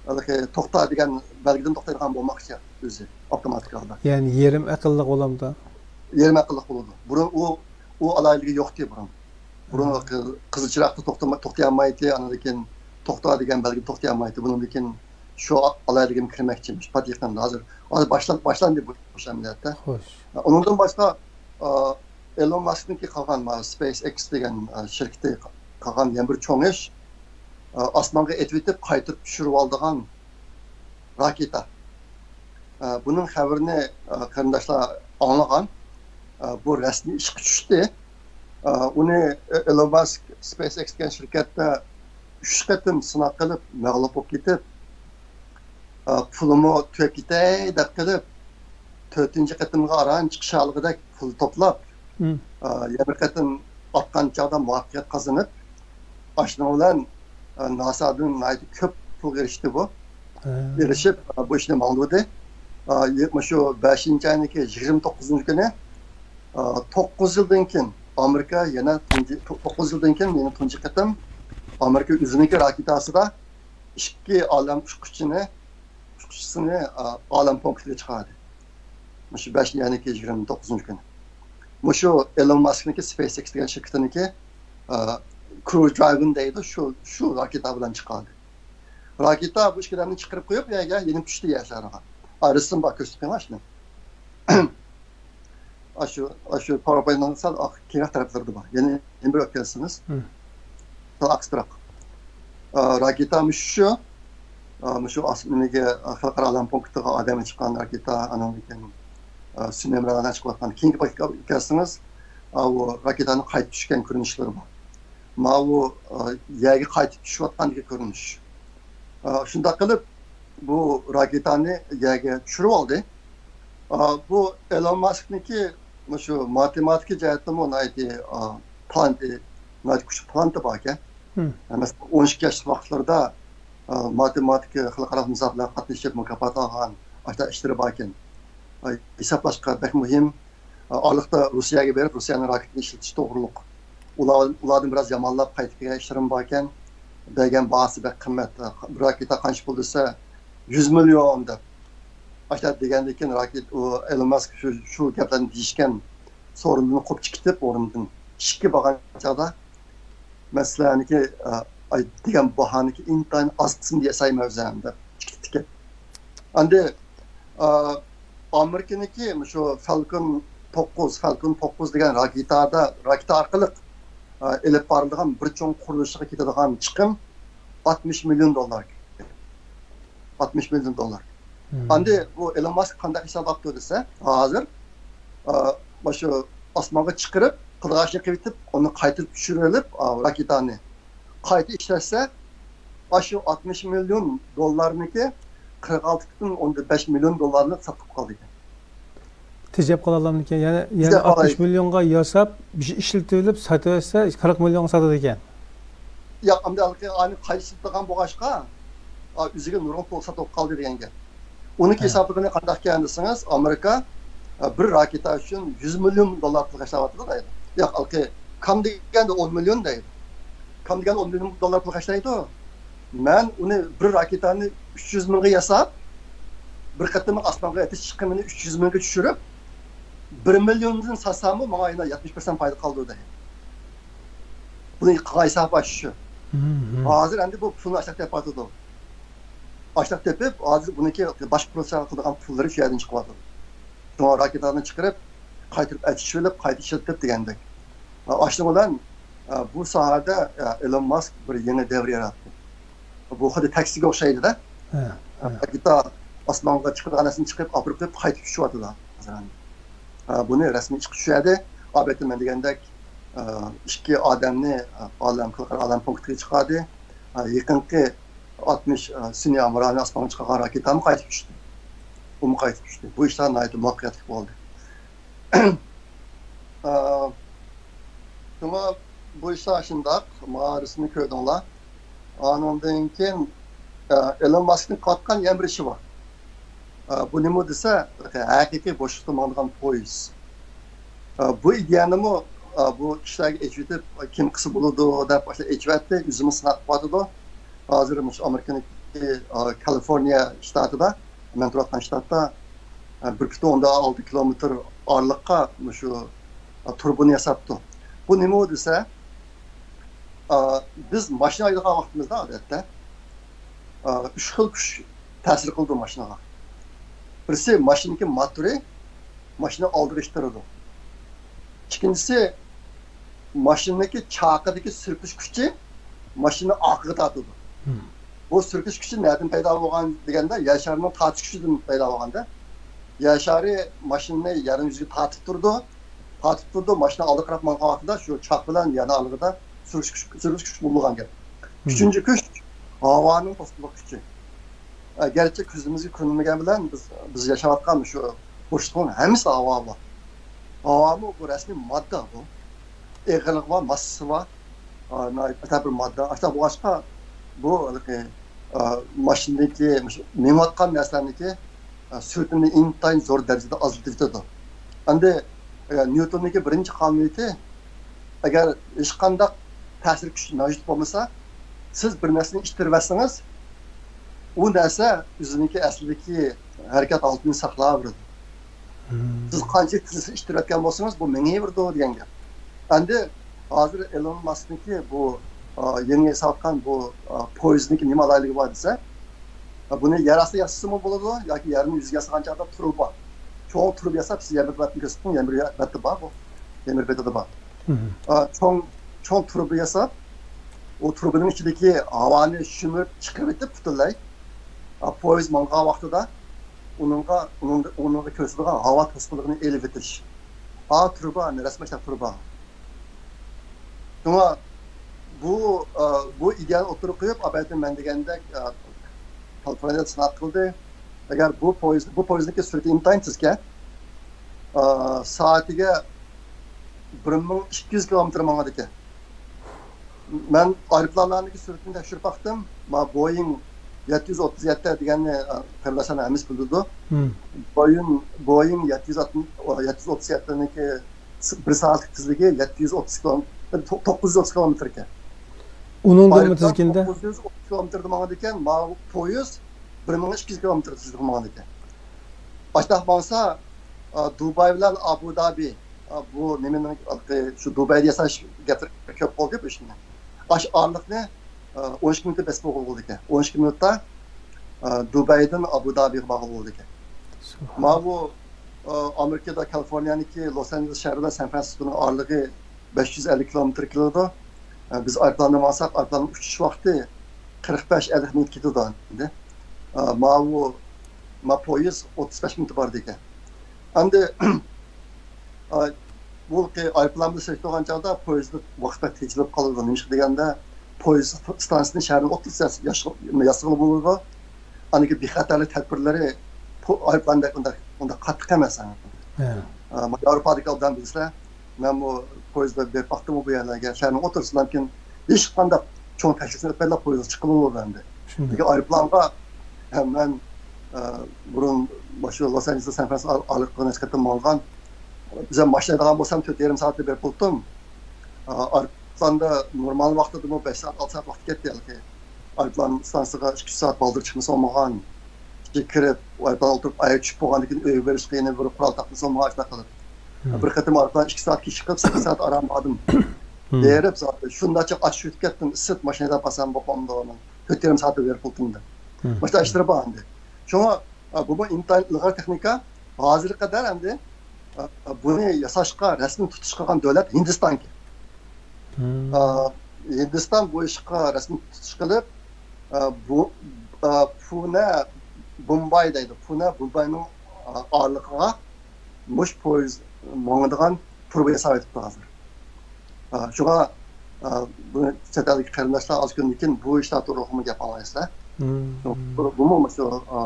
ھېلىقى توختا دېگەن بەلگىدىن توختايدىغان بولماقچى ئۆزى، ئاپتوماتىك ھالدا. يەنى يېرىم ئەقىللىق بولامدۇ؟ يېرىم ئەقىللىق بولىدۇ. بۇرۇن ئۇ، ئۇ ئالاھىدىلىكى يوقتى بۇرۇن. بۇرۇن قىز-، قىزىل چىراغدا توختىما-، توختىيالمايتتى، ئاندىن كېيىن توختا دېگەن بەلگىدە توختىيالمايتتى. بۇنىڭدىن كېيىن شۇ ئالاھىدىلىكىگە كىرمەكچىمىش، پات يېقىندا. ھازىر، ھازىر باشلا-، باشلاندى بۇ ئىش ئەمەلىيەتتە. خوش. ئۇنىڭدىن باشقا، ئا، ئېلون ماسكنىڭكى قىلغان، ما، سپېيس ئېكس دېگەن، ئا، شىركىتى قىلغان يەنە بىر چوڭ ئىش، ئا، ئاسمانغا ئېتىۋېتىپ قايتۇرۇپ چۈشۈرۈۋالىدىغان راكېتا. ئا، بۇنىڭ خەۋىرىنى، ئا، قېرىنداشلار ئاڭلىغان. ئا، بۇ رەسمىي ئىشقا چۈشتى. ئا، ئۇنى ئېلون ماسك سپېيس ئېكس دېگەن شىركەتتە ئۈچ قېتىم سىناق قىلىپ، مەغلۇپ بولۇپ كېتىپ، ئا، پۇلىمۇ تۈگەپ كېتەي دەپ قىلىپ، تۆتىنچى قېتىمغا ئاران چىقىشالىغۇدەك پۇل توپلاپ، ئا، يەنە بىر قېتىم ئاتقان چاغدا مۇۋەپپەقىيەت قازىنىپ، ئاشۇنىڭ بىلەن، ئا، ناسادىن ناھايىتى كۆپ پۇلغا ئېرىشتى بۇ. ئېرىشىپ، ئا، بۇ ئىشنى ماڭدۇردى. ئا، يە-، مۇشۇ بەشىنچى ئاينىڭكى يىگىرمە توققۇزىنچى كۈنى، ئا، توققۇز يىلدىن كېيىن ئامېرىكا يەنە تۇنجى، تو-، توققۇز يىلدىن كېيىن يەنە تۇنجى قېتىم ئامېرىكا ئۆزىنىڭكى راكېتاسىدا ئىككى ئالەم ئۇچقۇچىنى، ئۇچقۇچىسىنى، ئا، ئالەم پونكىتىگە چىقاردى. مۇشۇ بەشىنچى ئاينىڭكى يىگىرمە توققۇزىنچى كۈنى. مۇشۇ ئېلون ماسكنىڭكى سپېيس ئېكس دېگەن شىركىتىنىڭكى، ئا، كرۇ دراگون دەيدۇ، شۇ، شۇ راكېتا بىلەن چىقاردى. راكېتا بۇ ئىككى ئادەمنى چىقىرىپ قويۇپ، يەرگە يېنىپ چۈشتى يەر شارىغا. ئا، رەسىم بار، كۆرسىتىپ قويۇڭ ئاشۇنى. ئاشۇ، ئاشۇ پاۋېرپوينتنىڭ سەل ئاق-، كېيىنرەك تەرەپلىرىدە بار. يەنە، يەنە بىر ئۆتكۈزسىڭىز. سەل ئاكسىراق. ئا، راكېتا مۇشۇ. ئا، مۇشۇ ئاس-، نېمىگە، خەلقئارا ئالەم پونكىتىغا ئادەمگە چىققان راكېتا، ئانىڭدىن كېيىن، ئا، سۈنئىي ھەمراھلار چىقىۋاتقان. كېيىنكى پاكىتقا كەلسىڭىز، ئا، ئۇ راكېتانىڭ قايتىپ چۈشكەن كۆرۈنۈشلىرى بار. ماۋۇ، ئا، يەرگە قايتىپ چۈشۈۋاتقاندىكى كۆرۈنۈش. ئا، شۇنداق قىلىپ، بۇ راكېتانى يەرگە چۈشۈرۈۋالدى. ئا، بۇ ئېلون ماسكنىڭكى مۇشۇ ماتېماتىكا جەھەتتىمۇ ناھايىتى، ئا، تالانتى، ناھايىتى كۈچلۈك تالانتى باركەن. مەسىلەن، ئون ئىككى ياشلىق ۋاقىتلىرىدا، ئا، ماتېماتىكا خەلقئارا مۇسابىقىلەرگە قاتنىشىپ، مۇكاپات ئالغان، ئاشۇنداق ئىشلىرى باركەن. ئا، ھېسابلاشقا بەك مۇھىم. ئارىلىقتا روسىيەگە بېرىپ، روسىيەنىڭ راكېتىنى ئىشلىتىش توغرۇلۇق. ئۇلار، ئۇلاردىن بىراز يامانلاپ قايتىپ كەلگەن ئىشلىرىمۇ باركەن. بەرگەن باھاسى بەك قىممەت. بىر راكېتا قانچە پۇل دېسە، يۈز مىليون دەپ. ئاشۇنداق دېگەندىن كېيىن راكېت-، ئۇ ئېلون ماسك شۇ، شۇ گەپلەرنى دېيىشكەن سورۇندىن قوپۇپ چىقىپ كېتىپ ئورنىدىن. ئىككى بارغان چاغدا، مەن سىلەرنىڭكى، ئە، ئاي دېگەن باھانىڭكى ئىنتايىن ئاز قىسمىنى ياسايمەن ئۆزۈم دەپ چىقىپتىكەن. ئەمدى، ئە، ئامېرىكىنىڭكى مۇشۇ فالكون توققۇز، فالكون توققۇز دېگەن راكېتادا، راكېتا ئارقىلىق، ئە، ئېلىپ بارىدىغان بىر چوڭ قۇرۇلۇشىغا كېتىدىغان چىقىم ئاتمىش مىليون دوللار. ئاتمىش مىليون دوللار. ئەمدى بۇ ئېلون ماسك قانداق ھېسابلاپتۇ دېسە، ھازىر، ئە، مۇشۇ ئاسمانغا چىقىرىپ، قىلغاچنى قىلىۋېتىپ، ئۇنى قايتۇرۇپ چۈشۈرۈۋېلىپ، ئا، راكېتانى قايتا ئىشلەتسە، ئاشۇ ئاتمىش مىليون دوللارنىڭكى قىرىق ئالتە پۈتۈن ئوندىن بەش مىليون دوللارنى ساقلاپ قالدى. تېجەپ قالالامدىكەن. يەنى، يەنى تېجەپ قالاي. ئاتمىش مىليونغا ياساپ، بىر ئىشلىتىۋېلىپ ساتىۋەتسە، قىرىق مىليونغا ساتىدىكەن. ياق، ئەمدى ھېلىقى ئانى قايسىلىتىدىغان بولغاچقا، ئا، ئۆزىگە نۇرغۇن پۇل ساتىپ قالدى دېگەن گەپ. ئۇنىڭكى ھە. ھېسابلىقىنى قانداق ئىكەن دېسىڭىز، ئامېرىكا، ئا، بىر راكېتا ئۈچۈن يۈز مىليون دوللار پۇل خەجلەۋاتىدۇ دەيدۇ. ياق، ھېلىقى كام دېگەندە ئون مىليون دەيدۇ. كام دېگەندە ئون مىليون دوللار پۇل خەجلەيدۇ. مەن ئۇنى بىر راكېتانى ئۈچ يۈز مىڭغا ياساپ، بىر قېتىملىق ئاسمانغا ئېتىش چىقىمىنى ئۈچ يۈز مىڭغا چۈشۈرۈپ، بىر مىليوندىن ساتساممۇ ماڭا يەنە يەتمىش پىرسەنت پايدا قالىدۇ دەيدۇ. بۇنى قىلغان ھېسابى شۇ. ھازىر ئەمدى بۇ پۇلنى ئاشتاق تېپىۋاتىدۇ. ئاشتاق تېپىپ، ھازىر بۇنىڭكى باشقا پروسېسسور قىلىدىغان پۇللىرى شۇ يەردىن چىقىۋاتىدۇ. شۇڭا راكېتانى چىقىرىپ، قايتۇرۇپ ئەچىشىۋېلىپ، قايتا ئىشلىتىپ دېگەندەك. ئاشۇنىڭ بىلەن، بۇ ساھەدە ئېلون ماسك بىر يېڭى دەۋر ياراتتى. بۇ خۇددى تاكسىگە ئوخشايدۇ-دە. ھە، ھە. راكېتا ئاسمانغا چىقىدىغان نەرسىنى چىقىرىپ، ئاپىرىپ قويۇپ، قايتىپ چۈشۈۋاتىدۇ ھازىر. بۇنى رەسمىي ئىشقا چۈشۈردى. ئاۋۋال مەن دېگەندەك، ئىككى ئادەمنى ئالەم، خەلقئارا ئالەم پونكىتىغا چىقاردى. يېقىنقى ئاتمىش سۈنئىي ھامراھنى ئاسمانغا چىقارغان راكېتامۇ قايتىپ چۈشتى. ئۇمۇ قايتىپ چۈشتى. بۇ ئىشلار ناھايىتى مۇۋەپپەقىيەتلىك بولدى. ئا، شۇڭا بۇ ئىشلار شۇنداق، مانا رەسىمنى كۆردۈڭلار. ئانىڭدىن كېيىن، ئا، ئېلون ماسكنىڭ قىلىۋاتقان يەنە بىر ئىشى بار. ئا، بۇ نېمە دېسە، ھەقىقىي بوشلۇقتا ماڭىدىغان پويىز. ئا، بۇ ئىدىيەنىمۇ، ئا، بۇ كىشىلەرگە ئېچىۋېتىپ، كىم قىلسا بولىدۇ دەپ ئاشۇنداق ئېچىۋەتتى، ئۆزىمۇ سىناپ باقىۋاتىدۇ. ھازىر مۇشۇ ئامېرىكىنىڭكى، ئا، كالىفورنىيە شتاتىدا، مەن تۇرۇۋاتقان شتاتتا، ئا، بىر پۈتۈن ئوندىن ئالتە كىلومېتىر ئارىلىققا مۇشۇ، ئا، تۇرۇبىنى ياساپتۇ. بۇ نېمە دېسە، ئا، بىز ماشىنا ھەيدەيدىغان ۋاقتىمىزدا ئادەتتە، ئا، ئۈچ خىل كۈچ تەسىر قىلىدۇ ماشىنىغا. بىرسى ماشىنىنىڭكى موتورى ماشىنا ئالدىغا ئىتتىرىدۇ. ئىككىنچىسى، ماشىنىنىڭكى چاقىدىكى سۈركۈش كۈچى ماشىنىنى ئارقىغا تارتىدۇ. بۇ سۈركۈش كۈچى نەدىن پەيدا بولغان دېگەندە، يەر شارىنىڭ تارتىش كۈچىدىن پەيدا بولغاندا، يەر شارى ماشىنىنى يەرنىڭ يۈزىگە تارتىپ تۇرىدۇ. تارتىپ تۇرىدۇ، ماشىنا ئالدىغا قاراپ ماڭغان ۋاقتىدا شۇ چاق بىلەن يەرنىڭ ئالدىدا سۈركۈش كۈچ، سۈركۈش كۈچ بولغان گەپ. ئۈچىنچى كۈچ ھاۋانىڭ توسقۇنلۇق كۈچى. ئە، گەرچە كۆزىمىزگە كۆرۈنمىگەن بىلەن بىز، بىز ياشاۋاتقان شۇ بوشلۇقنىڭ ھەممىسىدە ھاۋا بار. ھاۋامۇ بۇ رەسمىي ماددا بۇ. ئېغىرلىقى بار، ماسسىسى بار. ئا، ناھايىتى ئەتە بىر ماددا. ئاشۇنداق بولغاچقا، بۇ ھېلىقى، ئا، ماشىنىدىكى، مۇشۇ مېڭىۋاتقان نەرسىلەرنىڭكى، ئا، سۈرئىتىنى ئىنتايىن زور دەرىجىدە ئازلىتىۋېتىدۇ. ئەمدى، ئا، نيۇتوننىڭكى بىرىنچى قانۇنىيىتى، ئەگەر ھېچقانداق تەسىر كۈچى مەۋجۇت بولمىسا، سىز بىر نەرسىنى ئىتتىرىۋەتسىڭىز، ئۇ نەرسە ئۆزىنىڭكى ئەسلىدىكى ھەرىكەت ھالىتىنى ساقلاۋېرىدۇ. سىز قانچىلىك تېزلىكتە ئىتتىرىۋەتكەن بولسىڭىز، بۇ مېڭىۋېرىدۇ دېگەن گەپ. ئەمدى ھازىر ئېلون ماسكنىڭكى بۇ، ئا، يېڭى ياساۋاتقان بۇ، ئا، پويىزنىڭكى نېمە ئالاھىدىلىكى بار دېسە، ئا، بۇنى يەر ئاستىدا ياسىسىمۇ بولىدۇ ياكى يەرنىڭ يۈزىگە ياسىغان چاغدا تۇرۇبا. چوڭ تۇرۇبا ياساپ، سىز يەنە بىر بەتنى كۆرسىتىڭ، يەنە بىر بەتتە بار بۇ. يەنە بىر بېتىدە بار. ئا، چوڭ، چوڭ تۇرۇبا ياساپ، ئۇ تۇرۇبىنىڭ ئىچىدىكى ھاۋانى شۈمۈرۈپ چىقىرىۋېتىپ پۈتۈنلەي، ئا، پويىز ماڭغان ۋاقتىدا ئۇنىڭغا، ئۇنىڭغا، ئۇنىڭغا كۆرسىتىدىغان ھاۋا توسقۇنلۇقىنى ئېلىۋېتىش. ئا، تۇرۇبا، رەسمىي تۇرۇبا. شۇڭا بۇ، ئا، بۇ ئىدىيەنى ئوتتۇرىغا قويۇپ، ئاپەتىن مەن دېگەندەك، ئا، كالىفورنىيەدە سىناق قىلدى. ئەگەر بۇ پويىز، بۇ پويىزنىڭكى سۈرئىتى ئىنتايىن تېزكەن، ئا، سائىتىگە بىر مىڭ ئىككى يۈز كىلومېتىر ماڭىدىكەن. مەن ئايروپىلانلارنىڭكى سۈرئىتىنى تەكشۈرۈپ باقتىم. ما بويىڭ يەتتە يۈز ئوتتۇز يەتتە دېگەننى، ئا، قېرىنداشلارنىڭ ھەممىسى بىلىدۇ. بويىڭ، بويىڭ يەتتە يۈز ئاتمىش، يەتتە يۈز ئوتتۇز يەتتىنىڭكى بىر سائەتلىك تېزلىكى يەتتە يۈز ئوتتۇز كىلومېتىر، تو-، توققۇز يۈز ئوتتۇز كىلومېتىركەن. ئۇنىڭدىنمۇ تېزكەندە؟ توققۇز يۈز ئوتتۇز كىلومېتىردا ماڭىدىكەن، ماۋۇ پويىز بىر مىڭ ئىككى يۈز كىلومېتىر تېزلىكتە ماڭىدىكەن. ئاشتاق ماڭسا، ئا، دۇباي بىلەن ئابۇ دابى، ئا، بۇ نېمىنىڭ، شۇ دۇبەيدە ياساش گەپلىرى كۆپ بولدى بۇ ئىشنى. ئاش ئارىلىقنى، ئا، ئون ئىككى مىنۇتتا بېسىپ بولغىلى بولىدىكەن. ئون ئىككى مىنۇتتا، ئا، دۇبەيدىن ئابۇ دابىغا بارغىلى بولىدىكەن. ماۋۇ، ئا، ئامېرىكىدا كالىفورنىيەنىڭكى لوس ئانژېلېس شەھىرى بىلەن سان فرانسىسكونىڭ ئارىلىقى بەش يۈز ئەللىك كىلومېتىر كېلىدۇ. ئا، بىز ئايروپىلاندا ماڭساق، ئايروپىلاننىڭ ئۇچۇش ۋاقتى قىرىق بەش ئەللىك مىنۇت كېتىدۇ ئەمدى. ئا، ماۋۇ، ما پويىز ئوتتۇز بەش مىنۇت بار دېگەن. ئەمدى، ئا، بۇ ئايروپىلان بىلەن سېلىشتۇرغان چاغدا پويىزدا ۋاقىت بەك تېجىلىپ قالىدۇ. نېمىشقا دېگەندە، پويىز ئىستانسىسىنى شەھەرنىڭ ئوتتۇرىسىدا ياس-، ياسىغىلى بولىدۇ. ئاندىن كېيىن بىخەتەرلىك تەدبىرلىرى پو-، ئايروپىلاندەك ئۇنداق، ئۇنداق قاتتىق ئەمەس. ھە. ئا، ياۋروپادىكى ئادەم بىلسە، مەنمۇ پويىزدا بېرىپ باقتىمغۇ بۇ يەرلەرگە، شەھەرنىڭ ئوتتۇرىسىدا، لېكىن ھېچقانداق چوڭ تەكشۈرۈشتىن ئۆتمەيلا پويىزغا چىققىلى بولىدۇ ئەمدى. چۈشەندىم. لېكىن ئايروپىلانغا، ھە، مەن، ئە، بۇرۇن مۇشۇ لوس ئانژېلېس سان فرانسىسكو ئار-، ئارىلىقىغا نەچچە قېتىم ماڭغان. بىز ھەم ماشىنا ھەيدەيدىغان بولسام، تۆت يېرىم سائەتتە بېرىپ بولدۇم. ئا، ئايروپىلاندا نورمال ۋاقتىدىمۇ بەش سائەت، ئالتە سائەت ۋاقىت كەتتى ھېلىقى. ئايروپىلان ئىستانسىسىغا ئىككى، ئۈچ سائەت بالدۇر چىقمىسا بولمىغان. ئىچىگە كىرىپ، ئايروپىلان ئولتۇرۇپ، ئاياغ چۈشۈپ بولغاندىن كېيىن ئۆيگە بېرىشقا يەنە بىر قورال تاپمىسا بولمىغان ئىشلار قىلىپ. بىر قېتىم ئايروپىلان ئىككى سائەت كېچىكىپ، سەككىز سائەت ئاران باردىم. بېرىپ، زادى شۇنداقچە ئاچ يۈتۈپ كەتتىم، ئىسسىت ماشىنا ھەيدەپ بارسام بولۇپمامدۇ، تۆت يېرىم سائەت بېرىپ بولدۇم دەپ. ماشۇنداق ئىشلىرى بار ئەمدى. شۇڭا، ئا، بۇمۇ ئىنتايىن ئىلغار تېخنىكا. ھازىرغا قەدەر ئەمدى، ئا، ئا، بۇنى ياساشقا، رەسمىي تۇتۇش قىلغان دۆلەت ھىندىستانكەن. ئا، ھىندىستان بۇ ئىشقا رەسمىي تۇتۇش قىلىپ، ئا، بۇ، ئا، پۇنە بومباي دەيدۇ. پۇنە بومباينىڭ، ئا، ئارىلىقىغا مۇشۇ پويىز ماڭىدىغان تۇرۇبا ياساۋېتىپتۇ ھازىر. ئا، شۇڭا، ئا، بۇنى چەت ئەلدىكى قېرىنداشلار ئاز كۈندىن كېيىن بۇ ئىشلار توغرىلىقىمۇ گەپ ئاڭلايسىلەر. بۇ، بۇمۇ مۇشۇ، ئا،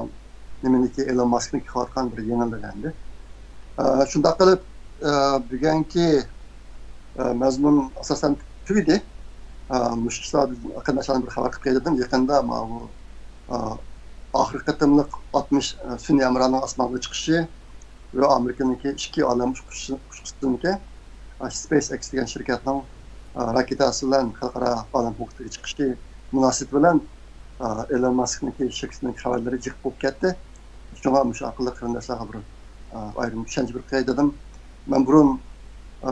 نېمىنىڭكى، ئېلون ماسكنىڭكى قىلىۋاتقان بىر يېڭىلىقى ئەمدى. ئا، شۇنداق قىلىپ، ئا، بۈگۈنكى، ئا، مەزمۇن ئاساسەن تۈگىدى. ئا، مۇشۇ ئىشلار قېرىنداشلارنى بىر خەۋەر قىلىپ قوياي دېدىم. يېقىندا ماۋۇ، ئا، ئاخىرقى قېتىملىق ئاتمىش، ئا، سۈنئىي ھەمراھنىڭ ئاسمانغا چىقىشى، ۋە ئامېرىكىنىڭكى ئىككى ئالەم ئۇچقۇچىسىنىڭكى، ئا، سپېيس ئېكس دېگەن شىركەتنىڭ، ئا، راكېتاسى بىلەن خەلقئارا ئالەم پونكىتىغا چىقىشى مۇناسىۋىتى بىلەن، ئا، ئېلون ماسكنىڭكى شىركىتىنىڭ خەۋەرلىرى جىق بولۇپ كەتتى. شۇڭا مۇشۇ ئارقىلىق قېرىنداشلارغا بىر، ئا، ئايرىم چۈشەنچە بېرىپ قوياي دېدىم. مەن بۇرۇن، ئا،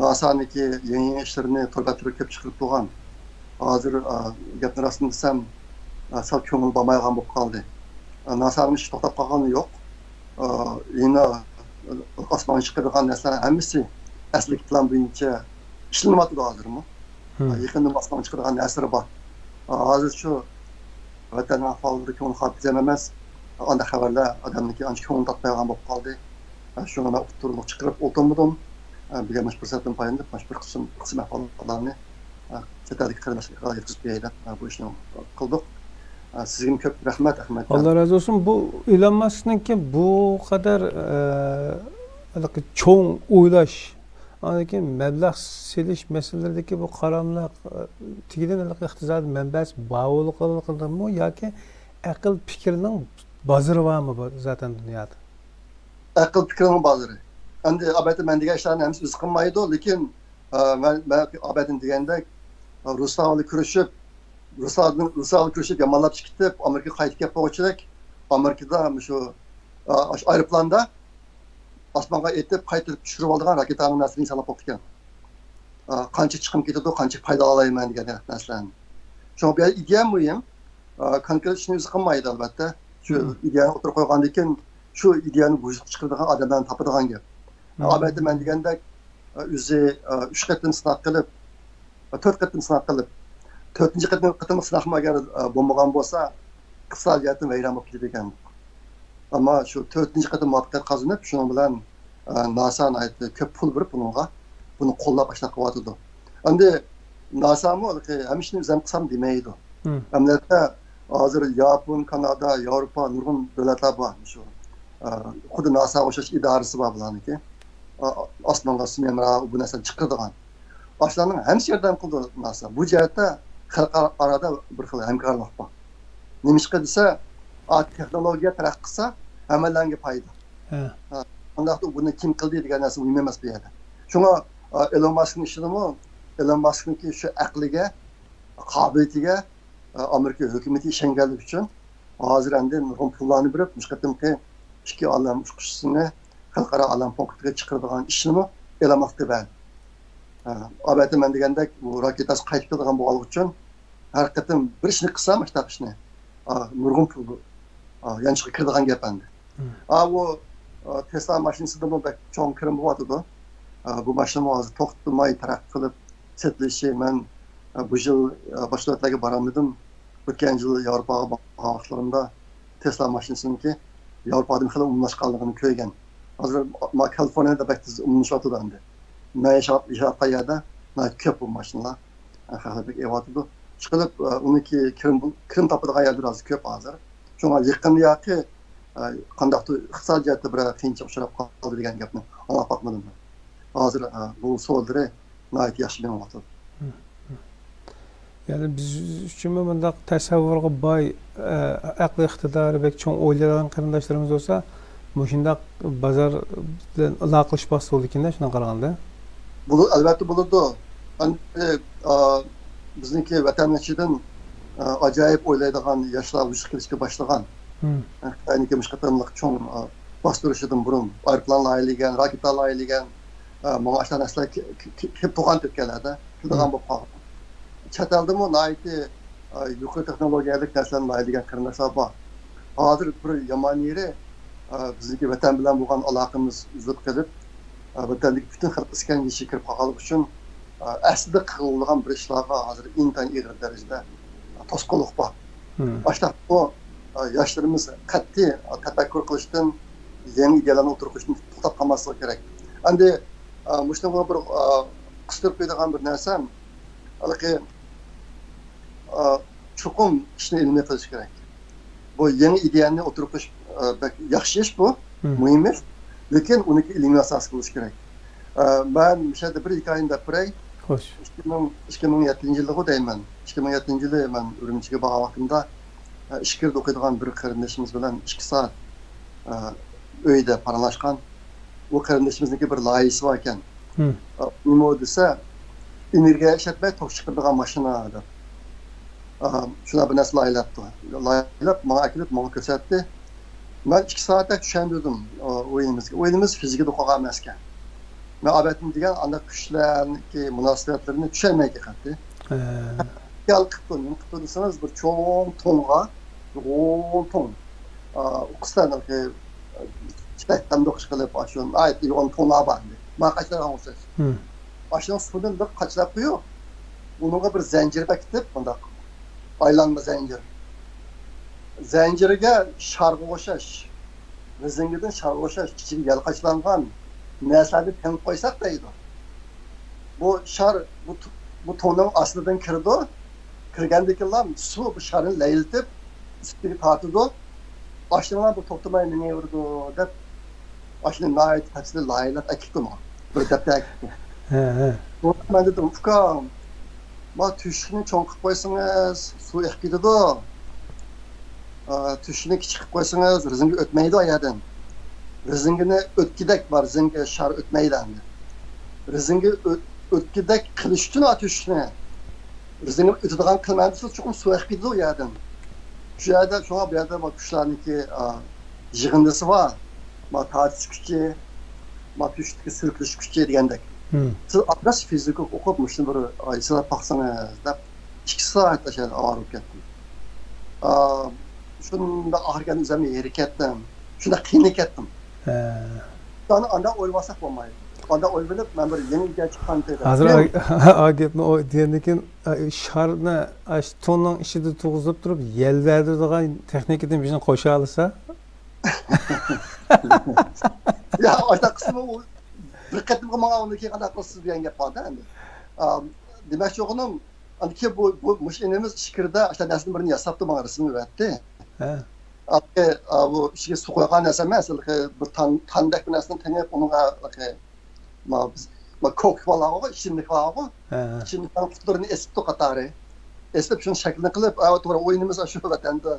ناسانىڭكى يېڭى، يېڭى ئىشلىرىنى تور بەتلىرىگە كۆپ چىقىرىپ تۇرغان. ھازىر، ئا، گەپنى راستىنى دېسەم، ئا، سەل كۆڭۈل بارمايدىغان بولۇپ قالدى. ئا، ناسانىڭ ئىشى توختاپ قالغىنى يوق. ئا، يەنە ئاسمانغا چىقىدىغان نەرسىلەرنىڭ ھەممىسى ئەسلىدىكى پىلان بويىچە ئىشلىنىۋاتىدۇ ھازىرمۇ. ئا، يېقىندا ئاسمانغا چىقىدىغان نەرسىلىرى بار. ئا، ھازىر شۇ ۋەتەننىڭ ئەھۋالىدا كۆڭۈل خاتىرجەم ئەمەس. ئانداق خەۋەرلەر ئادەمنىڭكى ئانچە كۆڭلىنى تارتمايدىغان بولۇپ قالدى. ئا، شۇڭا مەن ئوتتۇرىلىق چىقىرىپ ئولتۇرمىدىم. ئا، بۈگۈن مۇشۇ پۇرسەتتىن پايدىلىنىپ، مۇشۇ بىر قىسىم، بىر قىسىم ئەھۋاللارنى، ئا، چەت ئەلدىكى قېرىنداشلارغا يەتكۈزۈپ بېرەي دەپ، ئا، بۇ ئىشنى قىلدۇق. ئا، سىزگىمۇ كۆپ رەھمەت، ئەخمەتجان. ئاللا رازى بولسۇن. بۇ ئېلون ماسكنىڭكى بۇ قەدەر، ئە، ھېلىقى چوڭ ئويلاش، ئاندىن كېيىن مەبلەغ سېلىش مەسىلىلىرىدىكى بۇ قاراملىق، ئە، تېگىدىن ھېلىقى ئىقتىسادىي مەنبەسى بارلىقىدىنمۇ ياكى ئەقىل پىكىرنىڭ بازىرى بارمۇ بۇ زاتەن دۇنيادا؟ ئەقىل پىكرىنىڭ بازىرى. ئەمدى ئەلۋەتتە مەن دېگەن ئىشلارنى ھەممىسى ئۆزى قىلمايدۇ، لېكىن، ئا، مەن، مەن ئابەدىن دېگەندەك، ئا، رۇسلار بىلەن كۆرۈشۈپ، رۇسلار بىلەن، رۇسلار بىلەن كۆرۈشۈپ يامانلاپ چىقىپ كېتىپ، ئامېرىكىغا قايتىپ كەپ بولغۇچىدەك ئامېرىكىدا مۇشۇ، ئا، ئاشۇ ئايروپىلاندا ئاسمانغا ئېتىپ قايتۇرۇپ چۈشۈرۈپ ئالىدىغان راكېتانىڭ نەرسىنى ھېسابلاپ بوپتىكەن. ئا، قانچە چىقىم كېتىدۇ، قانچە پايدا ئالالايمەن دېگەن نەرسىلەرنى. شۇڭا بۇ يەردە ئىدىيە مۇھىم. ئا، كونكرېت ئىشنى ئۆزى قىلمايدۇ، ئەلۋەتتە. شۇ ئىدىيەنى ئوتتۇرىغا قويغاندىن كېيىن، شۇ ئىدىيەنى ۋۇجۇدقا چىقىرىدىغان ئادەملەرنى تاپىدىغان گەپ. ئەلۋەتتە، مەن دېگەندەك، ئا، ئۆزى، ئا، ئۈچ قېتىم سىناق قىلىپ، ئا، تۆت قېتىم سىناق قىلىپ، تۆتىنچى قېتىم، قېتىملىق سىناقمۇ ئەگەر، ئا، بولمىغان بولسا، ئىقتىسادىي جەھەتتىن ۋەيران بولۇپ كېتىدىكەن. ئەمما شۇ تۆتىنچى قېتىم مۇۋەپپەقىيەت قازىنىپ، شۇنىڭ بىلەن، ئە، ناسا ناھايىتى كۆپ پۇل بېرىپ بۇنىڭغا، بۇنى قوللاپ ئاشۇنداق قىلىۋاتىدۇ. ئەمدى ناسامۇ ھەممە ئىشنى ئۆزۈم قىلسام دېمەيدۇ. ئەمەلىيەتتە ھازىر ياپون، كانادا، ياۋروپا، نۇرغۇن دۆلەتلەر بار. شۇ، ئە، خۇددى ناساغا ئوخشاش ئىدارىسى بار بۇلارنىڭكى. ئا-، ئاسمانغا سۈنئىي ھەمراھ بۇ نەرسىنى چىقىرىدىغان. ئاشۇلارنىڭ ھەممىسى ياردەم قىلىدۇ ناسا. بۇ جەھەتتە خەلقئارا ئارىدا بىر خىل ھەمكارلىق بار. نېمىشقا دېسە، ئا، تېخنولوگىيە تەرەققىي قىلسا، ھەممەلەرگە پايدا. ھە. ھە، ئۇنداقتا بۇنى كىم قىلدى دېگەن نەرسە مۇھىم ئەمەس بۇ يەردە. شۇڭا، ئا، ئېلون ماسكنىڭ ئىشىدىمۇ، ئېلون ماسكنىڭكى شۇ ئەقلىگە، قابىلىيىتىگە، ئا، ئامېرىكا ھۆكۈمىتى ئىشەنگەنلىكى ئۈچۈن، ھازىر ئەمدى نۇرغۇن پۇللارنى بېرىپ، مۇشۇ قېتىمقى ئىككى ئالەم ئۇچقۇچىسىنى خەلقئارا ئالەم پونكىتىغا چىقىرىدىغان ئىشنىمۇ ئېلان ماسكتا بەردى. ئەلۋەتتە، مەن دېگەندەك، بۇ راكېتاسى قايتىپ كېلىدىغان بولغانلىقى ئۈچۈن، ھەر قېتىم بىر ئىشنى قىلسام، ئاشۇنداق ئىشنى، ئا، نۇرغۇن پۇل، ئا، يانچۇققا كىرىدىغان گەپ ئەمدى. ئا، بۇ، ئا، تېسلا ماشىنىسىدىمۇ بەك چوڭ كىرىم بولۇۋاتىدۇ. ئا، بۇ ماشىنىمۇ ھازىر توختىماي تەرەققىي قىلىپ، سېتىلىشى، مەن، ئا، بۇ يىل، ئا، باشقا دۆلەتلەرگە بارالمىدىم. ئۆتكەن يىل ياۋروپاغا بارغان ۋاقىتلىرىمدا تېسلا ماشىنىسىنىڭكى ياۋروپادا خېلى ئومۇملاشقانلىقىنى كۆرگەن. ھازىر ما-، كالىفورنىيەدە بەك تېز ئومۇملىشىۋاتىدۇ ئەمدى. مەن ياشاپ، ياشاۋاتقان يەردە ناھايىتى كۆپ بۇ ماشىنىلار. خەلق بەك ئېلىۋاتىدۇ. ئىشقىلىپ، ئۇنىڭكى كىرىم، كىرىم تاپىدىغان يەرلىرى ھازىر كۆپ ھازىر. شۇڭا يېقىندا ياقى، قانداقتۇر ئىقتىسادىي جەھەتتە بىر قىيىنچىلىق ئۇچراپ قالدى دېگەن گەپنى ئاڭلاپ باقمىدىم مەن. ھازىر، بۇ سودىلىرى ناھايىتى ياخشى مېڭىۋاتىدۇ. يەنى بىز ئۈچۈنمۇ مۇنداق تەسەۋۋۇرغا باي، ئە، ئەقلىي ئىقتىدارى بەك چوڭ ئويلايدىغان قېرىنداشلىرىمىز بولسا، مۇشۇنداق بازار بىلەن ئالاقىلىشىپ باقسا بولىدىكەن-دە، شۇنداق قارىغاندا. بولىدۇ، ئەلۋەتتە بولىدۇ. ئەمدى، ئا، بىزنىڭكى ۋەتەننىڭ ئىچىدىن، ئا، ئاجايىپ ئويلايدىغان ياشلار ۋۇجۇدقا كېلىشكە باشلىغان. خىتاينىڭكى مۇشۇ قېتىملىق چوڭ، ئا، باستۇرۇشىدىن بۇرۇن ئايروپىلان لايىھەلىگەن، راكېتا لايىھەلىگەن، ئا، ماڭا ئاشۇنداق نەرسىلەر كېلىپ تۇرغان ئۆتكەنلەردە كېلىدىغان بولۇپ قالغان. چەت ئەلدىمۇ ناھايىتى، ئا، يۇقىرى تېخنولوگىيەلىك نەرسىلەرنى لايىھەلىگەن قېرىنداشلار بار. ھازىر بىر يامان يېرى، ئا، بىزنىڭكى ۋەتەن بىلەن بولغان ئالاقىمىز ئۈزۈلۈپ قېلىپ، ئا، ۋەتەندىكى پۈتۈن خەلق ئىسكەنجىسىگە كىرىپ قالغانلىقى ئۈچۈن، ئا، ئەسلىدە قىلغىلىغان بىر ئىشلارغا ھازىر ئىنتايىن ئېغىر دەرىجىدە توسقۇنلۇق بار. ئاشۇنداقمۇ، ئا، ياشلىرىمىز قەتئىي، ئا، تەپەككۇر قىلىشتىن، يېڭى ئىدىيەلەرنى ئوتتۇرىغا قويۇشتىن توختاپ قالماسلىقى كېرەك. ئەمدى، ئا، مۇشۇنىڭغا بىر، ئا، قىستۇرۇپ قويىدىغان بىر نەرسەم، ھېلىقى، ئا، چوقۇم ئىشنى ئىلمىي قىلىش كېرەك. بۇ يېڭى ئىدىيەنى ئوتتۇرىغا قويۇش، ئا، بەك ياخشى ئىش بۇ، مۇھىم ئىش. لېكىن ئۇنىڭكى ئىلمىي ئاساس بولۇشى كېرەك. ئا، مەن مۇشۇ يەردە بىر ھېكايىنى دەپ بېرەي. خوش. ئىككى مىڭ، ئىككى مىڭ يەتتىنچى يىلىغۇ دەيمەن. ئىككى مىڭ يەتتىنچى يىلى مەن ئۈرۈمچىگە بارغان ۋاقتىمدا، ئا، ئىچكىرىدە ئوقۇيدىغان بىر قېرىندىشىمىز بىلەن ئىككى سائەت، ئا، ئۆيدە پاراڭلاشقان. ئۇ قېرىندىشىمىزنىڭكى بىر لايىھىسى بار ئىكەن. ئا، نېمە دېسە، ئېنېرگىيە ئىشلەتمەي توك چىقىرىدىغان ماشىنا دەپ. ئا، شۇنداق بىر نەرسە لايىھەلەپتۇ. لايىھەلەپ، ماڭا ئەكېلىپ، ماڭا كۆرسەتتى. مەن ئىككى سائەتتەك چۈشەندۈردۈم، ئا، ئويۇنىمىزغا. ئويۇنىمىز فىزىكىدا ئوقۇغان ئەمەسكەن. مەن ئادەتتە دېگەن ئانداق كۈچلەرنىڭكى مۇناسىۋەتلىرىنى چۈشەنمەيتتىم قەتئىي. ھە. خىيال قىپتۇ، نېمە قىپتۇ دېسىڭىز، بىر چوڭ تونغا يوغان تون. ئۇ قىسلارنىڭكى چىتەكتەم دوقۇش قىلىپ، ئاشۇ ناھايىتى يوغان تونلار بار ئىدى. مانا قاچىلايدىغان بولسا. ئاشۇنىڭ سۇدىن بىر قاچىلاپ قويۇپ، ئۇنىڭغا بىر زەنجىر بېكىتىپ، مۇنداق ئايلانما زەنجىر. زەنجىرگە شارغا ئوخشاش، رېزىنكىدىن شارغا ئوخشاش ئىچىگە يەل قاچىلانغان نەرسىلەرنى تېڭىپ قويساق دەيدۇ. بۇ شار بۇ، بۇ توننىڭ ئاستىدىن كىرىدۇ. كىرگەندىن كېيىنلا سۇ بۇ شارنى لەيلىتىپ، ئۈستىگە تارتىدۇ. ئاشۇنىڭ بۇ توختىماي مېڭىۋېرىدۇ دەپ، ئاشۇنى ناھايىتى تەپسىلىي لايىھەلەپ ئەكىپتۇ ماڭا. بىر دەپتەر ئەكىپتۇ. ھە، ھە. مەن دېدىم، ئۇكام، ما تۆشۈكنى چوڭ قىلىپ قويسىڭىز، سۇ ئېقىپ كېتىدۇ. ئا، تۆشۈكنى كىچىك قىلىپ قويسىڭىز، رېزىنكە ئۆتمەيدۇ ئۇ يەردىن. رېزىنكىنى ئۆتكۈدەك بار، رېزىنكە شار ئۆتمەيدۇ ئەمدى. رېزىنكە ئۆت-، ئۆتكۈدەك قىلىش ئۈچۈن ئا تۆشۈكنى، رېزىنكە ئۆتىدىغان قىلماي دېسە، چوقۇم سۇ ئېقىپ كېتىدۇ ئۇ يەردىن. شۇ يەردە، شۇڭا بۇ يەردە بۇ كۈچلەرنىڭكى، ئا، يىغىندىسى بار. ما تارتىش كۈچى، ما تۆشۈكتىكى سۈركىلىش كۈچى دېگەندەك. سىز ئانداش فىزىكا ئوقۇپ، مۇشۇنى بىر ھېسابلاپ باقسىڭىز دەپ، ئىككى سائەت ئاشۇ يەردە ئاۋارە بولۇپ كەتتىم. ئا، شۇنداق ئاخىرى كەلدى، ئۆزۈمنى ھېرىپ كەتتىم. شۇنداق قىينىلىپ كەتتىم. ھە. ئانداق ئويلىۋالساق بولمايدۇ. ئانداق ئويلىنىپ، مەن بىر يېڭى ئىدىيە چىققان. ھازىر ئا گەپنى ئۇ دېگەندىن كېيىن، ئا، شارنى ئاشۇ توننىڭ ئىچىدە تۇرغۇزۇپ تۇرۇپ، يەل بەردۈرىدىغان تېخنىكىدىن بىزنى قوشالىسا. يا، ئاشۇنداق قىسمى ئۇ بىر قېتىمغا ماڭا ئۇنى كېيىن قانداق قىلىسىز دېگەن گەپ بار-دە ئەمدى. ئا، دېمەكچى بولغىنىم، ئاندىن كېيىن بۇ، بۇ مۇشۇ ئىنىمىز ئىچكىرىدە ئاشۇنداق نەرسىنى بىرنى ياساپتۇ، ماڭا رەسىم بەردى. ھە. ئا، بۇ ئىچىگە سۇ قويغان نەرسە ئەمەس، ھېلىقى بىر تان، تاندەك بىر نەرسىنى تېڭىپ، ئۇنىڭغا ھېلىقى ما، بىز، ما، كوكا بارغۇ، ئىچىملىك بارغۇ. ھە، ھە. ئىچىملىكنىڭ قۇتلىرىنى ئېسىپتۇ قاتارى. ئېسىپ شۇنى شەكلىنى قىلىپ، ئا، توغرا ئويۇنىمىز شۇ ۋەتەندە.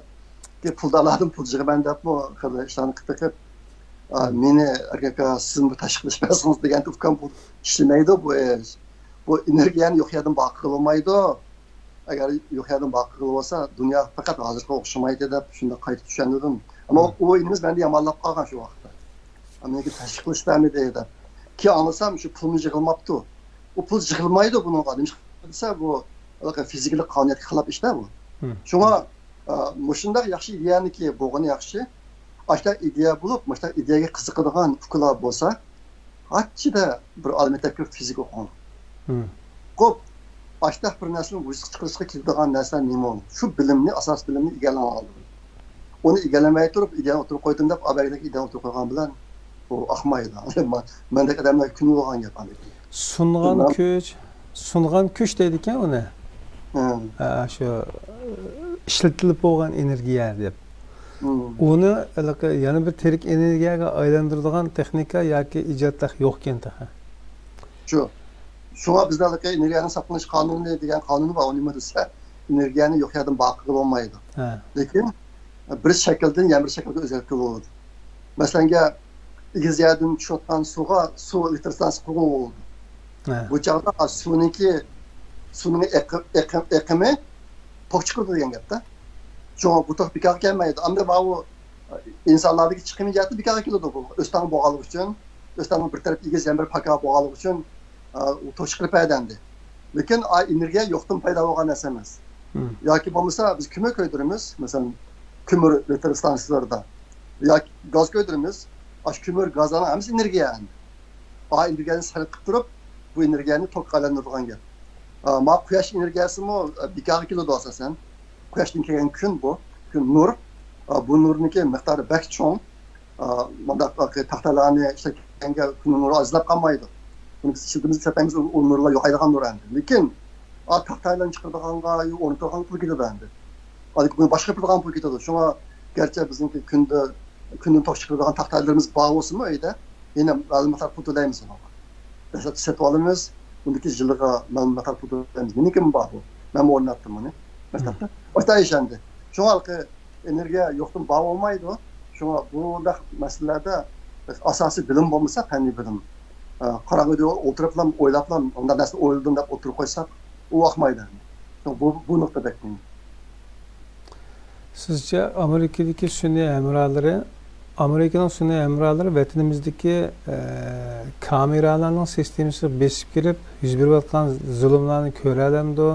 پۇلدارلاردىن پۇل يىغىمەن دەپمۇ خېلى ئىشلارنى قىلىپ بېقىپ، ئا، مېنى ئەركەك ئاكا، سىزمۇ تەشۋىق قىلىش بەرسىڭىز دېگەندە، ئۇكام، بۇ ئىشلىمەيدۇ بۇ ئىش. بۇ ئېنېرگىيەنى يوق يەردىن بار قىلغىلى بولمايدۇ. ئەگەر يوق يەردىن بار قىلغىلى بولسا، دۇنيا پەقەت ھازىرقىغا ئوخشىمايتتى دەپ شۇنداق قايتا چۈشەندۈردۈم. ئەمما ئۇ ئىنىمىز مەندە يامانلاپ قالغان شۇ ۋاقىتتا. مېنىڭكى تەشۋىق قىلىش بەرمىدى دەپ. كېيىن ئاڭلىسام، شۇ پۇلنى يىغلىماپتۇ. ئۇ پۇل يىغلىمايدۇ بۇنىڭغا. نېمىشقا دېسە، بۇ ھېلىقى فىزىكىلىق قانۇنىيەتكە خىلاپ ئىش-دە بۇ. شۇڭا، ئا، مۇشۇنداق ياخشى ئىدىيەنىكى بولغىنى ياخشى. ئاشۇنداق ئىدىيە بولۇپ، مۇشۇنداق ئىدىيەگە قىزىقىدىغان ئۇكىلار بولسا، قانچىدە بىر ئالىي مەكتەپكە كىرىپ فىزىكا ئوقۇڭ. خوپ، ئاشتاق بىر نەرسىنى ۋۇجۇدقا چىقىرىشقا كېتىدىغان نەرسىلەر نېمە ئۇ؟ شۇ بىلىمنى، ئاساسىي بىلىمنى ئىگىلەڭ ئالدى. ئۇنى ئىگىلەنمەي تۇرۇپ، ئىدىيەنى ئوتتۇرىغا قويدۇم دەپ، ئابەگدەك ئىدىيەنى ئوتتۇرىغا قويغان بىلەن ئۇ ئاقمايدۇ. مەندەك ئادەملەرگە كۈن بولغان گەپ. سۇنغان كۈچ، سۇنغان كۈچ دەيدىكەن ئۇنى. ھە، شۇ ئىشلىتىلىپ بولغان ئېنېرگىيە دەپ. ئۇنى ھېلىقى يەنە بىر تىرىك ئېنېرگىيەگە ئايلاندۇرىدىغان تېخنىكا ياكى ئىجاد تېخى يوقكەن تېخى. شۇ. شۇڭا بىزدە ھېلىقى ئېنېرگىيەنىڭ ساقلىنىش قانۇنى دېگەن قانۇن بار. ئۇ نېمە دېسە، ئېنېرگىيەنى يوق يەردىن بار قىلغىلى بولمايدۇ. لېكىن بىر شەكىلدىن يەنە بىر شەكىلگە ئۆزگەرتكىلى بولىدۇ. مەسىلەنگە، ئېگىز يەردىن چۈشۈۋاتقان سۇغا سۇ ئېلېكتر ئىستانسىسى قۇرغىلى بولىدۇ. بۇ چاغدا سۇنىڭكى، سۇنىڭ ئېقى-، ئېقىم-، ئېقىمى توك چىقىرىدۇ دېگەن گەپتە. شۇڭا بۇ توك بىكارغا كەلمەيدۇ. ئەمدى ماۋۇ ئىنسانلاردىكى چىقىم جەھەتتە بىكارغا كېلىدۇ بۇ. ئۆستەڭ بولغانلىقى ئۈچۈن، ئۆستەڭنىڭ بىر تەرىپى ئېگىز، يەنە بىر پاكار بولغانلىقى ئۈچۈن، ئا، ئۇ توشۇپ قېلىپ ھەدەندى. لېكىن ئا ئېنېرگىيە يوقتىن پەيدا بولغان نەرسە ئەمەس. ياكى بولمىسا بىز كۆمۈر كۆيدۈرىمىز، مەسىلەن، كۆمۈر ئېلېكتر ئىستانسىلىرىدا. ياكى گاز كۆيدۈرىمىز، ئاشۇ كۆمۈر، گازلارنىڭ ھەممىسى ئېنېرگىيە ئەمدى. ئا ئېنېرگىيەنى سەرپ قىلىپ تۇرۇپ، بۇ ئېنېرگىيەنى توكقا ئايلاندۇرىدىغان گەپ. ئا، ما قۇياش ئېنېرگىيەسىمۇ، ئا، بىكارغا كېلىدۇ ئاساسەن. قۇياشتىن كەلگەن كۈن بۇ. كۈن نۇر. ئا، بۇ نۇرنىڭكى مىقدارى بەك چوڭ. ئا، مۇنداق تاختايلارنى ئىشلەتكەنگە كۈن نۇرى ئازلاپ قالمايدۇ. بۇنى بىز ئىشلىتىمىز، ئىشلەتمەيمىز، ئۇ، ئۇ نۇرلار يوقايدىغان نۇر ئەمدى. لېكىن، ئا، تاختايلارنى چىقىرىدىغانغا، ئورنىتىدىغانغا پۇل كېتىدۇ ئەمدى. ھالبۇكى بۇنى باشقا ياپىدىغان پۇل كېتىدۇ. شۇڭا گەرچە بىزنىڭكى كۈندە، كۈندىن توك چىقىرىدىغان تاختايلىرىمىز بار بولسىمۇ ئۆيدە، يەنە مەلۇم مىقدار پۇل تۆلەيمىز ئۇنىڭغا. دەسلەپتە سېتىۋالىمىز، ئۇندىن كېيىن يىلىغا مەلۇم مىقدار پۇل تۆلەيمىز. مېنىڭكىمۇ بار بۇ. مەنمۇ ئورناتتىم بۇنى مەكتەپتە. ئاشۇنداق ئىش ئەمدى. شۇڭا ھېلىقى ئېنېرگىيە يوقتىن بار بولمايدۇ. شۇڭا بۇنداق مەسىلىلەردە ئاساسىي بىلىم بولمىسا، پەننىي بىلىم، ئە، قاراڭغۇدا ئولتۇرۇپلا، ئويلاپلا، ئۇنداق نەرسىنى ئويلىدىم دەپ ئوتتۇرىغا قويساق، ئۇ ئاقمايدۇ. شۇڭا بۇ، بۇ نۇقتا بەك مۇھىم. سىزچە ئامېرىكىدىكى سۈنئىي ھەمراھلىرى، ئامېرىكىنىڭ سۈنئىي ھەمراھلىرى ۋەتىنىمىزدىكى، ئە، كامېرالارنىڭ سىستېمىسىغا بېسىپ كىرىپ، يۈز بېرىۋاتقان زۇلۇملارنى كۆرەلەمدۇ؟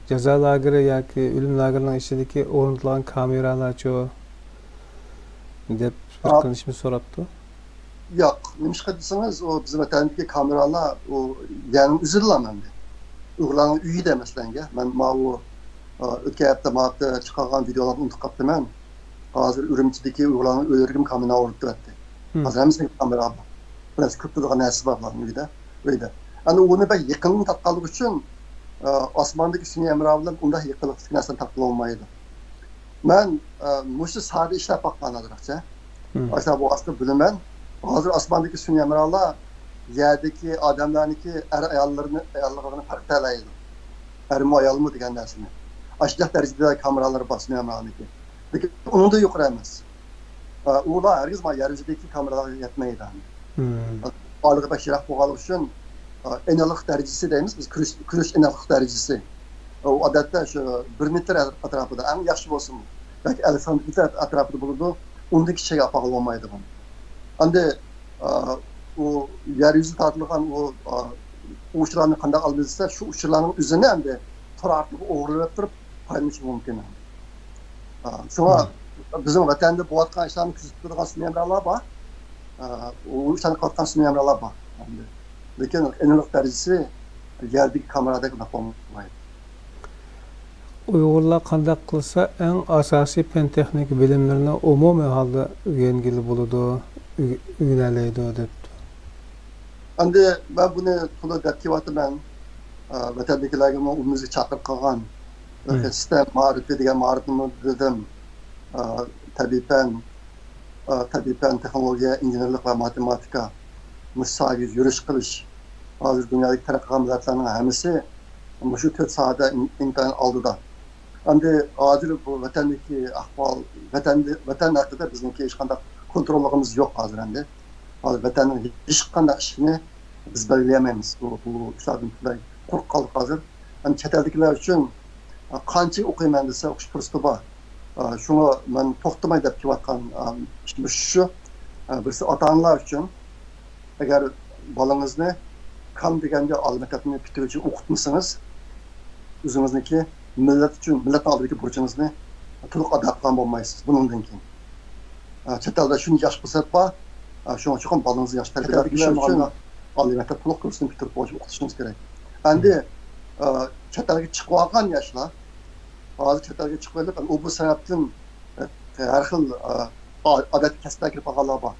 جازا لاگېرى ياكى ئۆلۈم لاگېرىنىڭ ئىچىدىكى ئورنىتىلغان كامېرالارچۇ؟ دەپ بىر قېرىندىشىمىز سوراپتۇ. ياق، نېمىشقا دېسىڭىز، ئۇ بىز ۋەتەندىكى كامېرالار، ئۇ يەرنىڭ ئۆزىدىلا ئەمدى. ئۇيغۇرلارنىڭ ئۆيىدە، مەسىلەنگە. مەن ماۋۇ، ئا، ئۆتكەن ھەپتە، ماۋۇ ھەپتە چىقارغان ۋىدېئولارنى ئۇنتۇپ قاپتىمەن. ھازىر ئۈرۈمچىدىكى ئۇيغۇرلارنىڭ ئۆيلىرىگىمۇ كامېرا ئورنىتىۋەتتى. ھازىر ھەممىسىنىڭ كامېرا بار. بىر نەرسە كۆرۈپ تۇرىدىغان نەرسىسى بار بۇلارنىڭ ئۆيدە. ئۆيدە. ئەمدى ئۇنى بەك يېقىندىن تارتقانلىقى ئۈچۈن، ئا، ئاسماندىكى سۈنئىي ھەمراھ بىلەن ئۇنداق يېقىنلىقتىكى نەرسىنى تارتقىلى بولمايدۇ. مەن، ئە، مۇشۇ ساھەدە ئىشلەپ باققان ئازراقچە. ئاشۇنداق بولغاچقا بىلىمەن. ھازىر ئاسماندىكى سۈنئىي ھەمراھلار يەردىكى ئادەملەرنىڭكى ئەر ئاياللىرىنى، ئاياللىقىنى پەرقلىيەلەيدۇ. ئەرمۇ ئايالمۇ دېگەن نەرسىنى. ئاشۇنداق دەرىجىدە كامېرالىرى بار سۈنئىي ھەمراھنىڭكى. لېكىن ئۇنىڭدىن يۇقىرى ئەمەس. ئە، ئۇلار ھەرگىز مانا يەر يۈزىدىكى كامېرالارغا يەتمەيدۇ. ئارىلىقى بەك يىراق بولغانلىقى ئۈچۈن، ئا، ئېنىقلىق دەرىجىسى دەيمىز بىز، كۆرۈش، كۆرۈش ئېنىقلىق دەرىجىسى. ئۇ ئادەتتە شۇ بىر مېتىر ئەتراپىدا، ئەڭ ياخشى بولسىمۇ، بەلكى ئەللىك سانتىمېتىر ئەتراپىدا بولىدۇ، ئۇندىن كىچىككە ئاپارغىلى بولمايدىغان. ئەمدى، ئا، ئۇ يەر يۈزىگە تارتىلغان ئۇ، ئا، ئۇچۇرلارنى قانداق ئالىمىز دېسە، شۇ ئۇچۇرلارنىڭ ئۆزىنى ئەمدى تور ئارقىلىق ئوغرىلاپ تۇرۇپ پايدىلىنىشى مۇمكىن. ئا، شۇڭا بىزنىڭ ۋەتەندە بولۇۋاتقان ئىشلارنى كۆزىتىپ تۇرىدىغان سۈنئىي ھەمراھلار بار. ئا، ئۇ ئىشلارنى قىلىۋاتقان سۈنئىي ھەمراھلار بار. لېكىن ئېنىقلىق دەرىجىسى يەردىكى كامېرادەك ئۇنداق بولمايدۇ. ئۇيغۇرلار قانداق قىلسا ئەڭ ئاساسىي پەن تېخنىكا بىلىملىرىنى ئومۇمىي ھالدا ئۆگەنگىلى بولىدۇ، ئۆگ-، ئۆگىنەلەيدۇ دەپتۇ. ئەمدى مەن بۇنى تولا دەپ كېلىۋاتىمەن. ئا، ۋەتەندىكىلەرگىمۇ ئومۇميۈزلۈك چاقىرىق قىلغان. سىستېما مائارىپى دېگەن مائارىپنىمۇ دېدىم. ئا، تەبىئىي پەن، ئا، تەبىئىي پەن، تېخنولوگىيە، ئىنژېنېرلىق ۋە ماتېماتىكا، مۇشۇ ساھەگە يۈرۈش قىلىش. ھازىر دۇنيادىكى تەرەققىي قىلغان مىللەتلەرنىڭ ھەممىسى مۇشۇ تۆت ساھەدە ئىن-، ئىنتايىن ئالدىدا. ئەمدى ھازىر بۇ ۋەتەندىكى ئەھۋال، ۋەتەندە، ۋەتەن ھەققىدە بىزنىڭكى ھېچقانداق كونتروللۇقىمىز يوق ھازىر ئەمدى. ھازىر ۋەتەننىڭ ھېچقانداق ئىشىنى بىز بەلگىلىيەلمەيمىز. بۇ، بۇ ئىشلاردىن پۈتۈنلەي قۇرۇق قالدۇق ھازىر. ئەمدى چەت ئەلدىكىلەر ئۈچۈن، ئا، قانچە ئوقۇيمەن دېسە، ئوقۇش پۇرسىتى بار. ئا، شۇڭا مەن توختىماي دەپ كېلىۋاتقان، ئا، ئىشىم شۇ. ئە، بىرسى ئاتا-ئانىلار ئۈچۈن، ئەگەر بالىڭىزنى كام دېگەندە ئالىي مەكتەپنى پۈتتۈرگۈچە ئوقۇتمىسىڭىز، ئۆزىڭىزنىڭكى مىللەت ئۈچۈن، مىللەتنىڭ ئالدىدىكى بۇرچىڭىزنى تولۇق ئادا قىلغان بولمايسىز بۇنىڭدىن كېيىن. ئە، چەت ئەلدە شۇنچە ياخشى پۇرسەت بار، ئە، شۇڭا چوقۇم بالىڭىزنى ياخشى تەربىيەلەپ بېرىش ئۈچۈن ئالىي مەكتەپ تولۇق كۇرسىنى پۈتتۈرۈپ بولۇشىڭىز كېرەك. ئەمدى، ئە، چەت ئەلگە چىقىۋالغان ياشلار، ھازىر چەت ئەلگە چىقىۋېلىپ، ئۇ بۇ سەۋەبتىن، ئە، ھەر خىل، ئە، ئا-، ئادەتتىكى كەسىپلەرگە كىرىپ قالغانلار بار.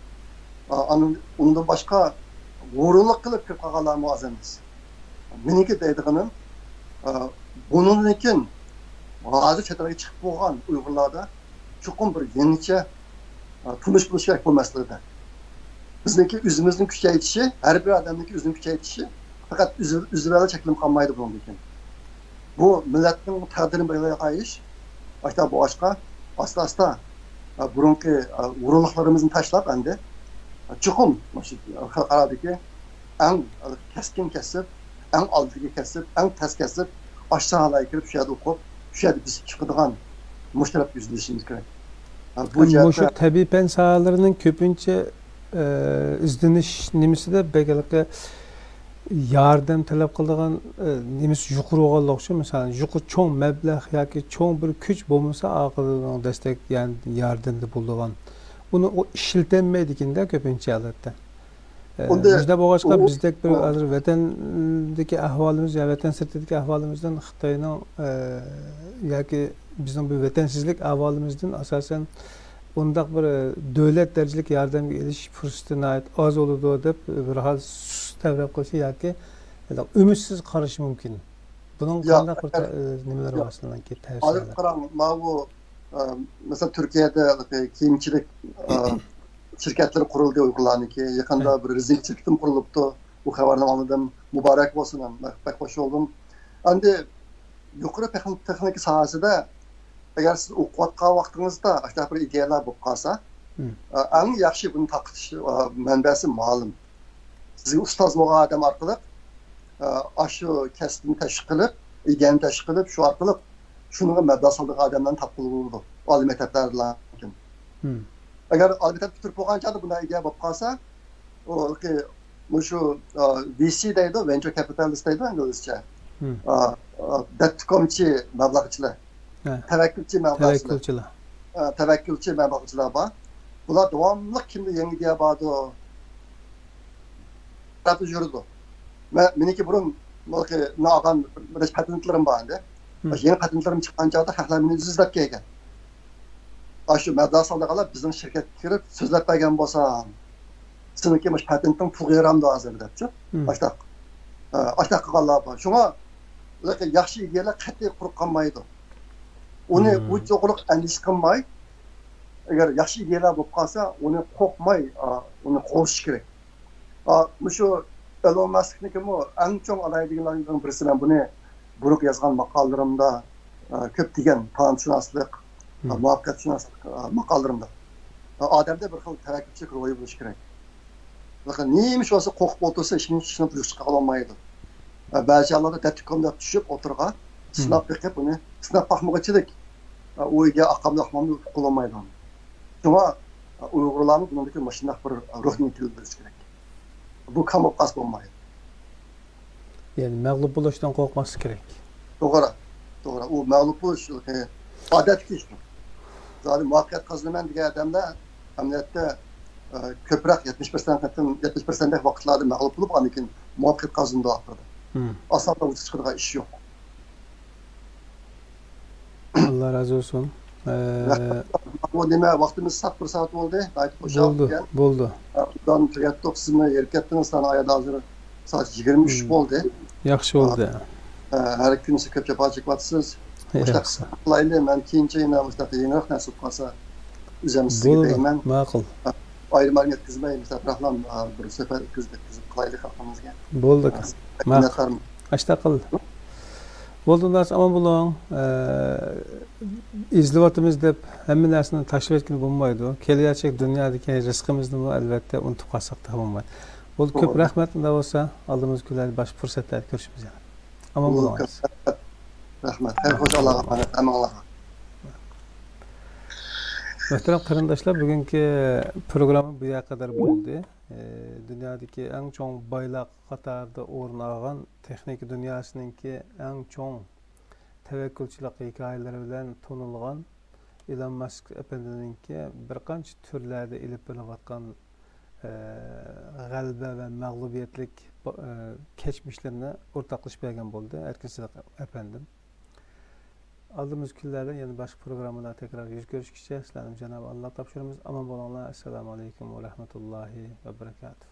ئا، ئاندىن، ئۇندىن باشقا، ھۇرۇنلۇق قىلىپ كىرىپ قالغانلارمۇ ئاز ئەمەس. مېنىڭكى دەيدىغىنىم، ئا، بۇنىڭدىن كېيىن ھازىر چەت ئەلگە چىقىپ بولغان ئۇيغۇرلاردا چوقۇم بىر يېڭىچە، ئا، تونۇش بولۇش كېرەك بۇ مەسىلىدە. بىزنىڭكى ئۆزىمىزنى كۈچەيتىشى، ھەر بىر ئادەمنىڭكى ئۆزىنى كۈچەيتىشى پەقەت ئۆزى، ئۆزى بىلەن چەكلىنىپ قالمايدۇ بۇنىڭدىن كېيىن. بۇ مىللەتنىڭ تەقدىرىنى بەلگىلەيدىغان ئىش. ئاشۇنداق بولغاچقا، ئاستا-ئاستا، ئە، بۇرۇنقى، ئە، ھۇرۇنلۇقلىرىمىزنى تاشلاپ ئەمدى، ئە، چوقۇم مۇشۇ خەلقئارادىكى ئەڭ كەسكىن كەسىپ، ئەڭ ئالدىدىكى كەسىپ، ئەڭ تەس كەسىپ، ئاشۇ ساھەلەرگە كىرىپ، شۇ يەردە ئوقۇپ، شۇ يەردە بېسىپ چىقىدىغان مۇشۇ تەرەپكە يۈزلىنىشىمىز كېرەك. ئە، بۇ مۇشۇ جەھەتتە تەبىئىي پەن ساھەلىرىنىڭ كۆپىنچە، ئە، ئىزدىنىش نېمىسىدە بەك ھېلىقى ياردەم تەلەپ قىلىدىغان، ئە، نېمىسى يۇقىرى بولغانلىقى ئۈچۈن، مىسالەن، يۇقىرى چوڭ مەبلەغ ياكى چوڭ بىر كۈچ بولمىسا، ئارقىدىن دەستەك، يەنى ياردەمدە بولىدىغان، ئۇنى ئۇ ئىشلىتەلمەيدىكەن-دە كۆپىنچە ھالەتتە. ئە، ئۇنداق مۇشۇنداق بولغاچقا، ئۇ، بىزدەك بىر ئۇ ھازىر ۋەتەندىكى ئەھۋالىمىز يا ۋەتەن سىرتىدىكى ئەھۋالىمىزدىن خىتاينىڭ، ئە، ياكى بىزنىڭ بۇ ۋەتەنسىزلىك ئەھۋالىمىزدىن ئاساسەن ئۇنداق بىر، ئە، دۆلەت دەرىجىلىك ياردەمگە ئېرىشىش پۇرسىتى ناھايىتى ئاز بولىدۇ دەپ بىر خىل سۇس تەۋرەپ قىلىشى ياكى ئۈمىدسىز قارىشى مۇمكىن. بۇنىڭ ياق، قانداق بىر تە-، ئە، نېمىلىرى ياق. بار سىلەرنىڭكى ھازىر تەۋسىيەلەر؟ قاراڭ، ماۋۇ، ئە، مەسىلەن، تۈركىيەدە كىيىمچىلىك، ئە، شىركەتلىرى قۇرۇلدى ئۇيغۇرلارنىڭكى. يېقىندا بىر رېزىنكە شىركىتىمۇ قۇرۇلۇپتۇ. بۇ خەۋەرنى ئاڭلىدىم. مۇبارەك بولسۇن، بەك، بەك خۇش بولدۇم. ئەمدى يۇقىرى تېخنىك-، تېخنىكا ساھەسىدە ئەگەر سىز ئوقۇۋاتقان ۋاقتىڭىزدا ئاشۇنداق بىر ئىدىيەلەر بولۇپ قالسا، ئە، ئەڭ ياخشى بۇنى تارقىتىش، ئە، مەنبەسى مۇئەللىم. سىزگە ئۇستاز بولغان ئادەم ئارقىلىق، ئە، ئاشۇ كەسىپنى تەشۋىق قىلىپ، ئىدىيەنى تەشۋىق قىلىپ، شۇ ئارقىلىق شۇنىڭغا مەبلەغ سالىدىغان ئادەملەرنى تاپقىلى بولىدۇ. ئالىي مەكتەپلەردىن. ئەگەر ئالىي مەكتەپ پۈتتۈرۈپ بولغان چاغدا بۇنداق ئىدىيە بولۇپ قالسا، ئۇ، مۇشۇ، ئا، ۋي سى دەيدۇ، ۋېنچۇر كەپىتالىست دەيدۇ ئىنگلىزچە. ئا، ئا، دەتتىكومچى مەبلەغچىلەر، ھە، تەۋەككۈلچى مەبلەغچىلەر. تەۋەككۈلچىلەر. ئا، تەۋەككۈلچى مەبلەغچىلەر بار. بۇلار داۋاملىق كىمدە يېڭى ئىدىيە باردۇ، تەرەپتە يۈرىدۇ. مە-، مېنىڭكى بۇرۇن، بۇنى ئالغان بىر نەچچە پاتېنتلىرىم بار ئەمدى. مم. يېڭى پاتېنتلىرىم چىققان چاغدا خەقلەر مېنى ئىزدەپ كەلگەن. ئاشۇ مەبلەغ سالىدىغانلار بىزنىڭ شىركەتكە كىرىپ سۆزلەپ بەرگەن بولسا، سېنىڭكى مۇشۇ پاتېنتىڭ پۇلغا يارامدۇ ھازىر دەپچۇ. مم. ئاشتاق، ئە، ئاشتاق قىلغانلار بار. شۇڭا ياخشى ئىدىيەلەر قەتئىي قۇرۇق قالمايدۇ. ئۇنى، مم، ئۇ توغرىلىق ئەندىشە قىلماي، ئەگەر ياخشى ئىدىيەلەر بولۇپ قالسا، ئۇنى قورقماي، ئا، ئۇنى قوغدىشى كېرەك. ئا، مۇشۇ ئېلون ماسكنىڭكىمۇ ئەڭ چوڭ ئالاھىدىلىكلىرىنىڭ بىرسى. مەن بۇنى بۇرۇنقى يازغان ماقالىلىرىمدا، ئا، كۆپلىگەن تالانتشۇناسلىق، ئا، مۇۋەپپەقىيەتشۇناسلىق، ئا، ماقالىلىرىمدا، ئا، ئادەمدە بىر خىل تەۋەككۈلچىلىك روھى بولۇشى كېرەك. لېكىن نېمە ئىش بولسا قورقۇپ ئولتۇرسا، ئىشنى، ئىشنى يوشۇرۇپ چىقىرالمايدۇ. ئا، بەزى چاغلاردا دەتتىكوم دەپ چۈشۈپ ئوتتۇرىغا، سىناپ بېقىپ، ئۇنى سىناپ باقمىغۇچىلىك، ئا، ئۇ ئىدىيە ئاقامدۇ ئاقمامدۇ ئۇقۇپ بولالمايدۇ. شۇڭا، ئا، ئۇيغۇرلارمۇ بۇنىڭدىكى مۇشۇنداق بىر روھنى يېتىلدۈرۈش كېرەك. بۇ كام بولۇپ قالسا بولمايدۇ. يەنى مەغلۇپ بولۇشتىن قورقماسلىق كېرەك. توغرا، توغرا. ئۇ مەغلۇپ بولۇش، ئادەتتىكى ئىش. زادى مۇۋەپپەقىيەت قازىنىمەن دېگەن ئادەملەر ئەمەلىيەتتە، ئە، كۆپرەك، يەتمىش پىرسەنت قېتىم، يەتمىش پىرسەنتتەك ۋاقىتلاردا مەغلۇپ بولۇپ، ئاندىن كېيىن مۇۋەپپەقىيەت قازىنىدۇ ئاخىرىدا. مم. ئاسانلا ۋۇجۇدقا چىقىدىغان ئىش يوق. ئاللا رازى بولسۇن. ئە، رەھمەت. بۇ نېمە، ۋاقتىمىز سەت بىر سائەت بولدى. ناھايىتى خۇشال بولدى، بولدى. ئە، بۇدان تۈگەتتۇق. سىزمۇ ھېرىپ كەتتىڭىز. سائەت ھازىر سائەت يىگىرمە ئۈچ، مم، بولدى. ياخشى بولدى. ئە، ھەر كۈنى سىز كۆپ جاپا چېكىۋاتىسىز. ياخشى. مۇشۇنداق قىلايلى، مەن كېيىنچە يەنە مۇشۇنداق يېڭىراق نەرسە بولۇپ قالسا، ئۆزۈم سىزگە دەيمەن. ماقۇل. ئە، ئايرىم ئايرىم يەتكۈزمەي، مۇشۇنداق بىراقلا، ئە، بىر سۆھبەت ئۆتكۈزۈپ، يەتكۈزۈپ قىلايلى خەلقىمىزگە. بولدى ئاكا. ئە، ماقۇل. مىننەتدارمەن. ئاشۇنداق قىل. بولدى، ئۇنداق ئامان بولۇڭ. ئە، ئېزىلىۋاتىمىز دەپ ھەممە نەرسىنى تاشلىۋەتكىلى بولمايدۇ. كېلەچەك دۇنيادىكى رىزقىمىزنىمۇ ئەلۋەتتە ئۇنتۇپ قالساق تېخى بولمايدۇ. بولدى، كۆپ رەھمەت. ئۇنداق بولسا ئالدىمىزدىكى كۈنلەردە باشقا پۇرسەتلەردە كۆرۈشىمىز يەنە. ئامان بولۇڭ. رەھمەت. خەير خوش، ئاللاغا ئامانەت، ھەممىڭلارغا. مۆھتەرەم قېرىنداشلار، بۈگۈنكى پروگرامما بۇ يەرگە قەدەر بولدى. ئى، دۇنيادىكى ئەڭ چوڭ بايلار قاتارىدا ئورۇن ئالغان، تېخنىكا دۇنياسىنىڭكى ئەڭ چوڭ تەۋەككۈلچىلىك ھېكايىلىرى بىلەن تونۇلغان ئىلون ماسك ئەپەندىنىڭكى بىر قانچە تۈرلەردە ئېلىپ بېرىلىۋاتقان، ئى، غەلىبە ۋە مەغلۇبىيەتلىك، ئى، كەچمىشلىرىنى ئورتاقلىشىپ بەرگەن بولدى ئەركىن سىدىق ئەپەندىم. ئالدىمىزدىكى كۈنلەردە يەنە باشقا پروگراممىلاردا تەكرار يۈز كۆرۈشكىچە سىلەرنى جانابى ئاللاغا تاپشۇرىمىز. ئامان بولۇڭلار. ئەسسالامۇ ئەلەيكۇم ۋە رەھمەتۇللاھى ۋە بەرىكاتۇھ.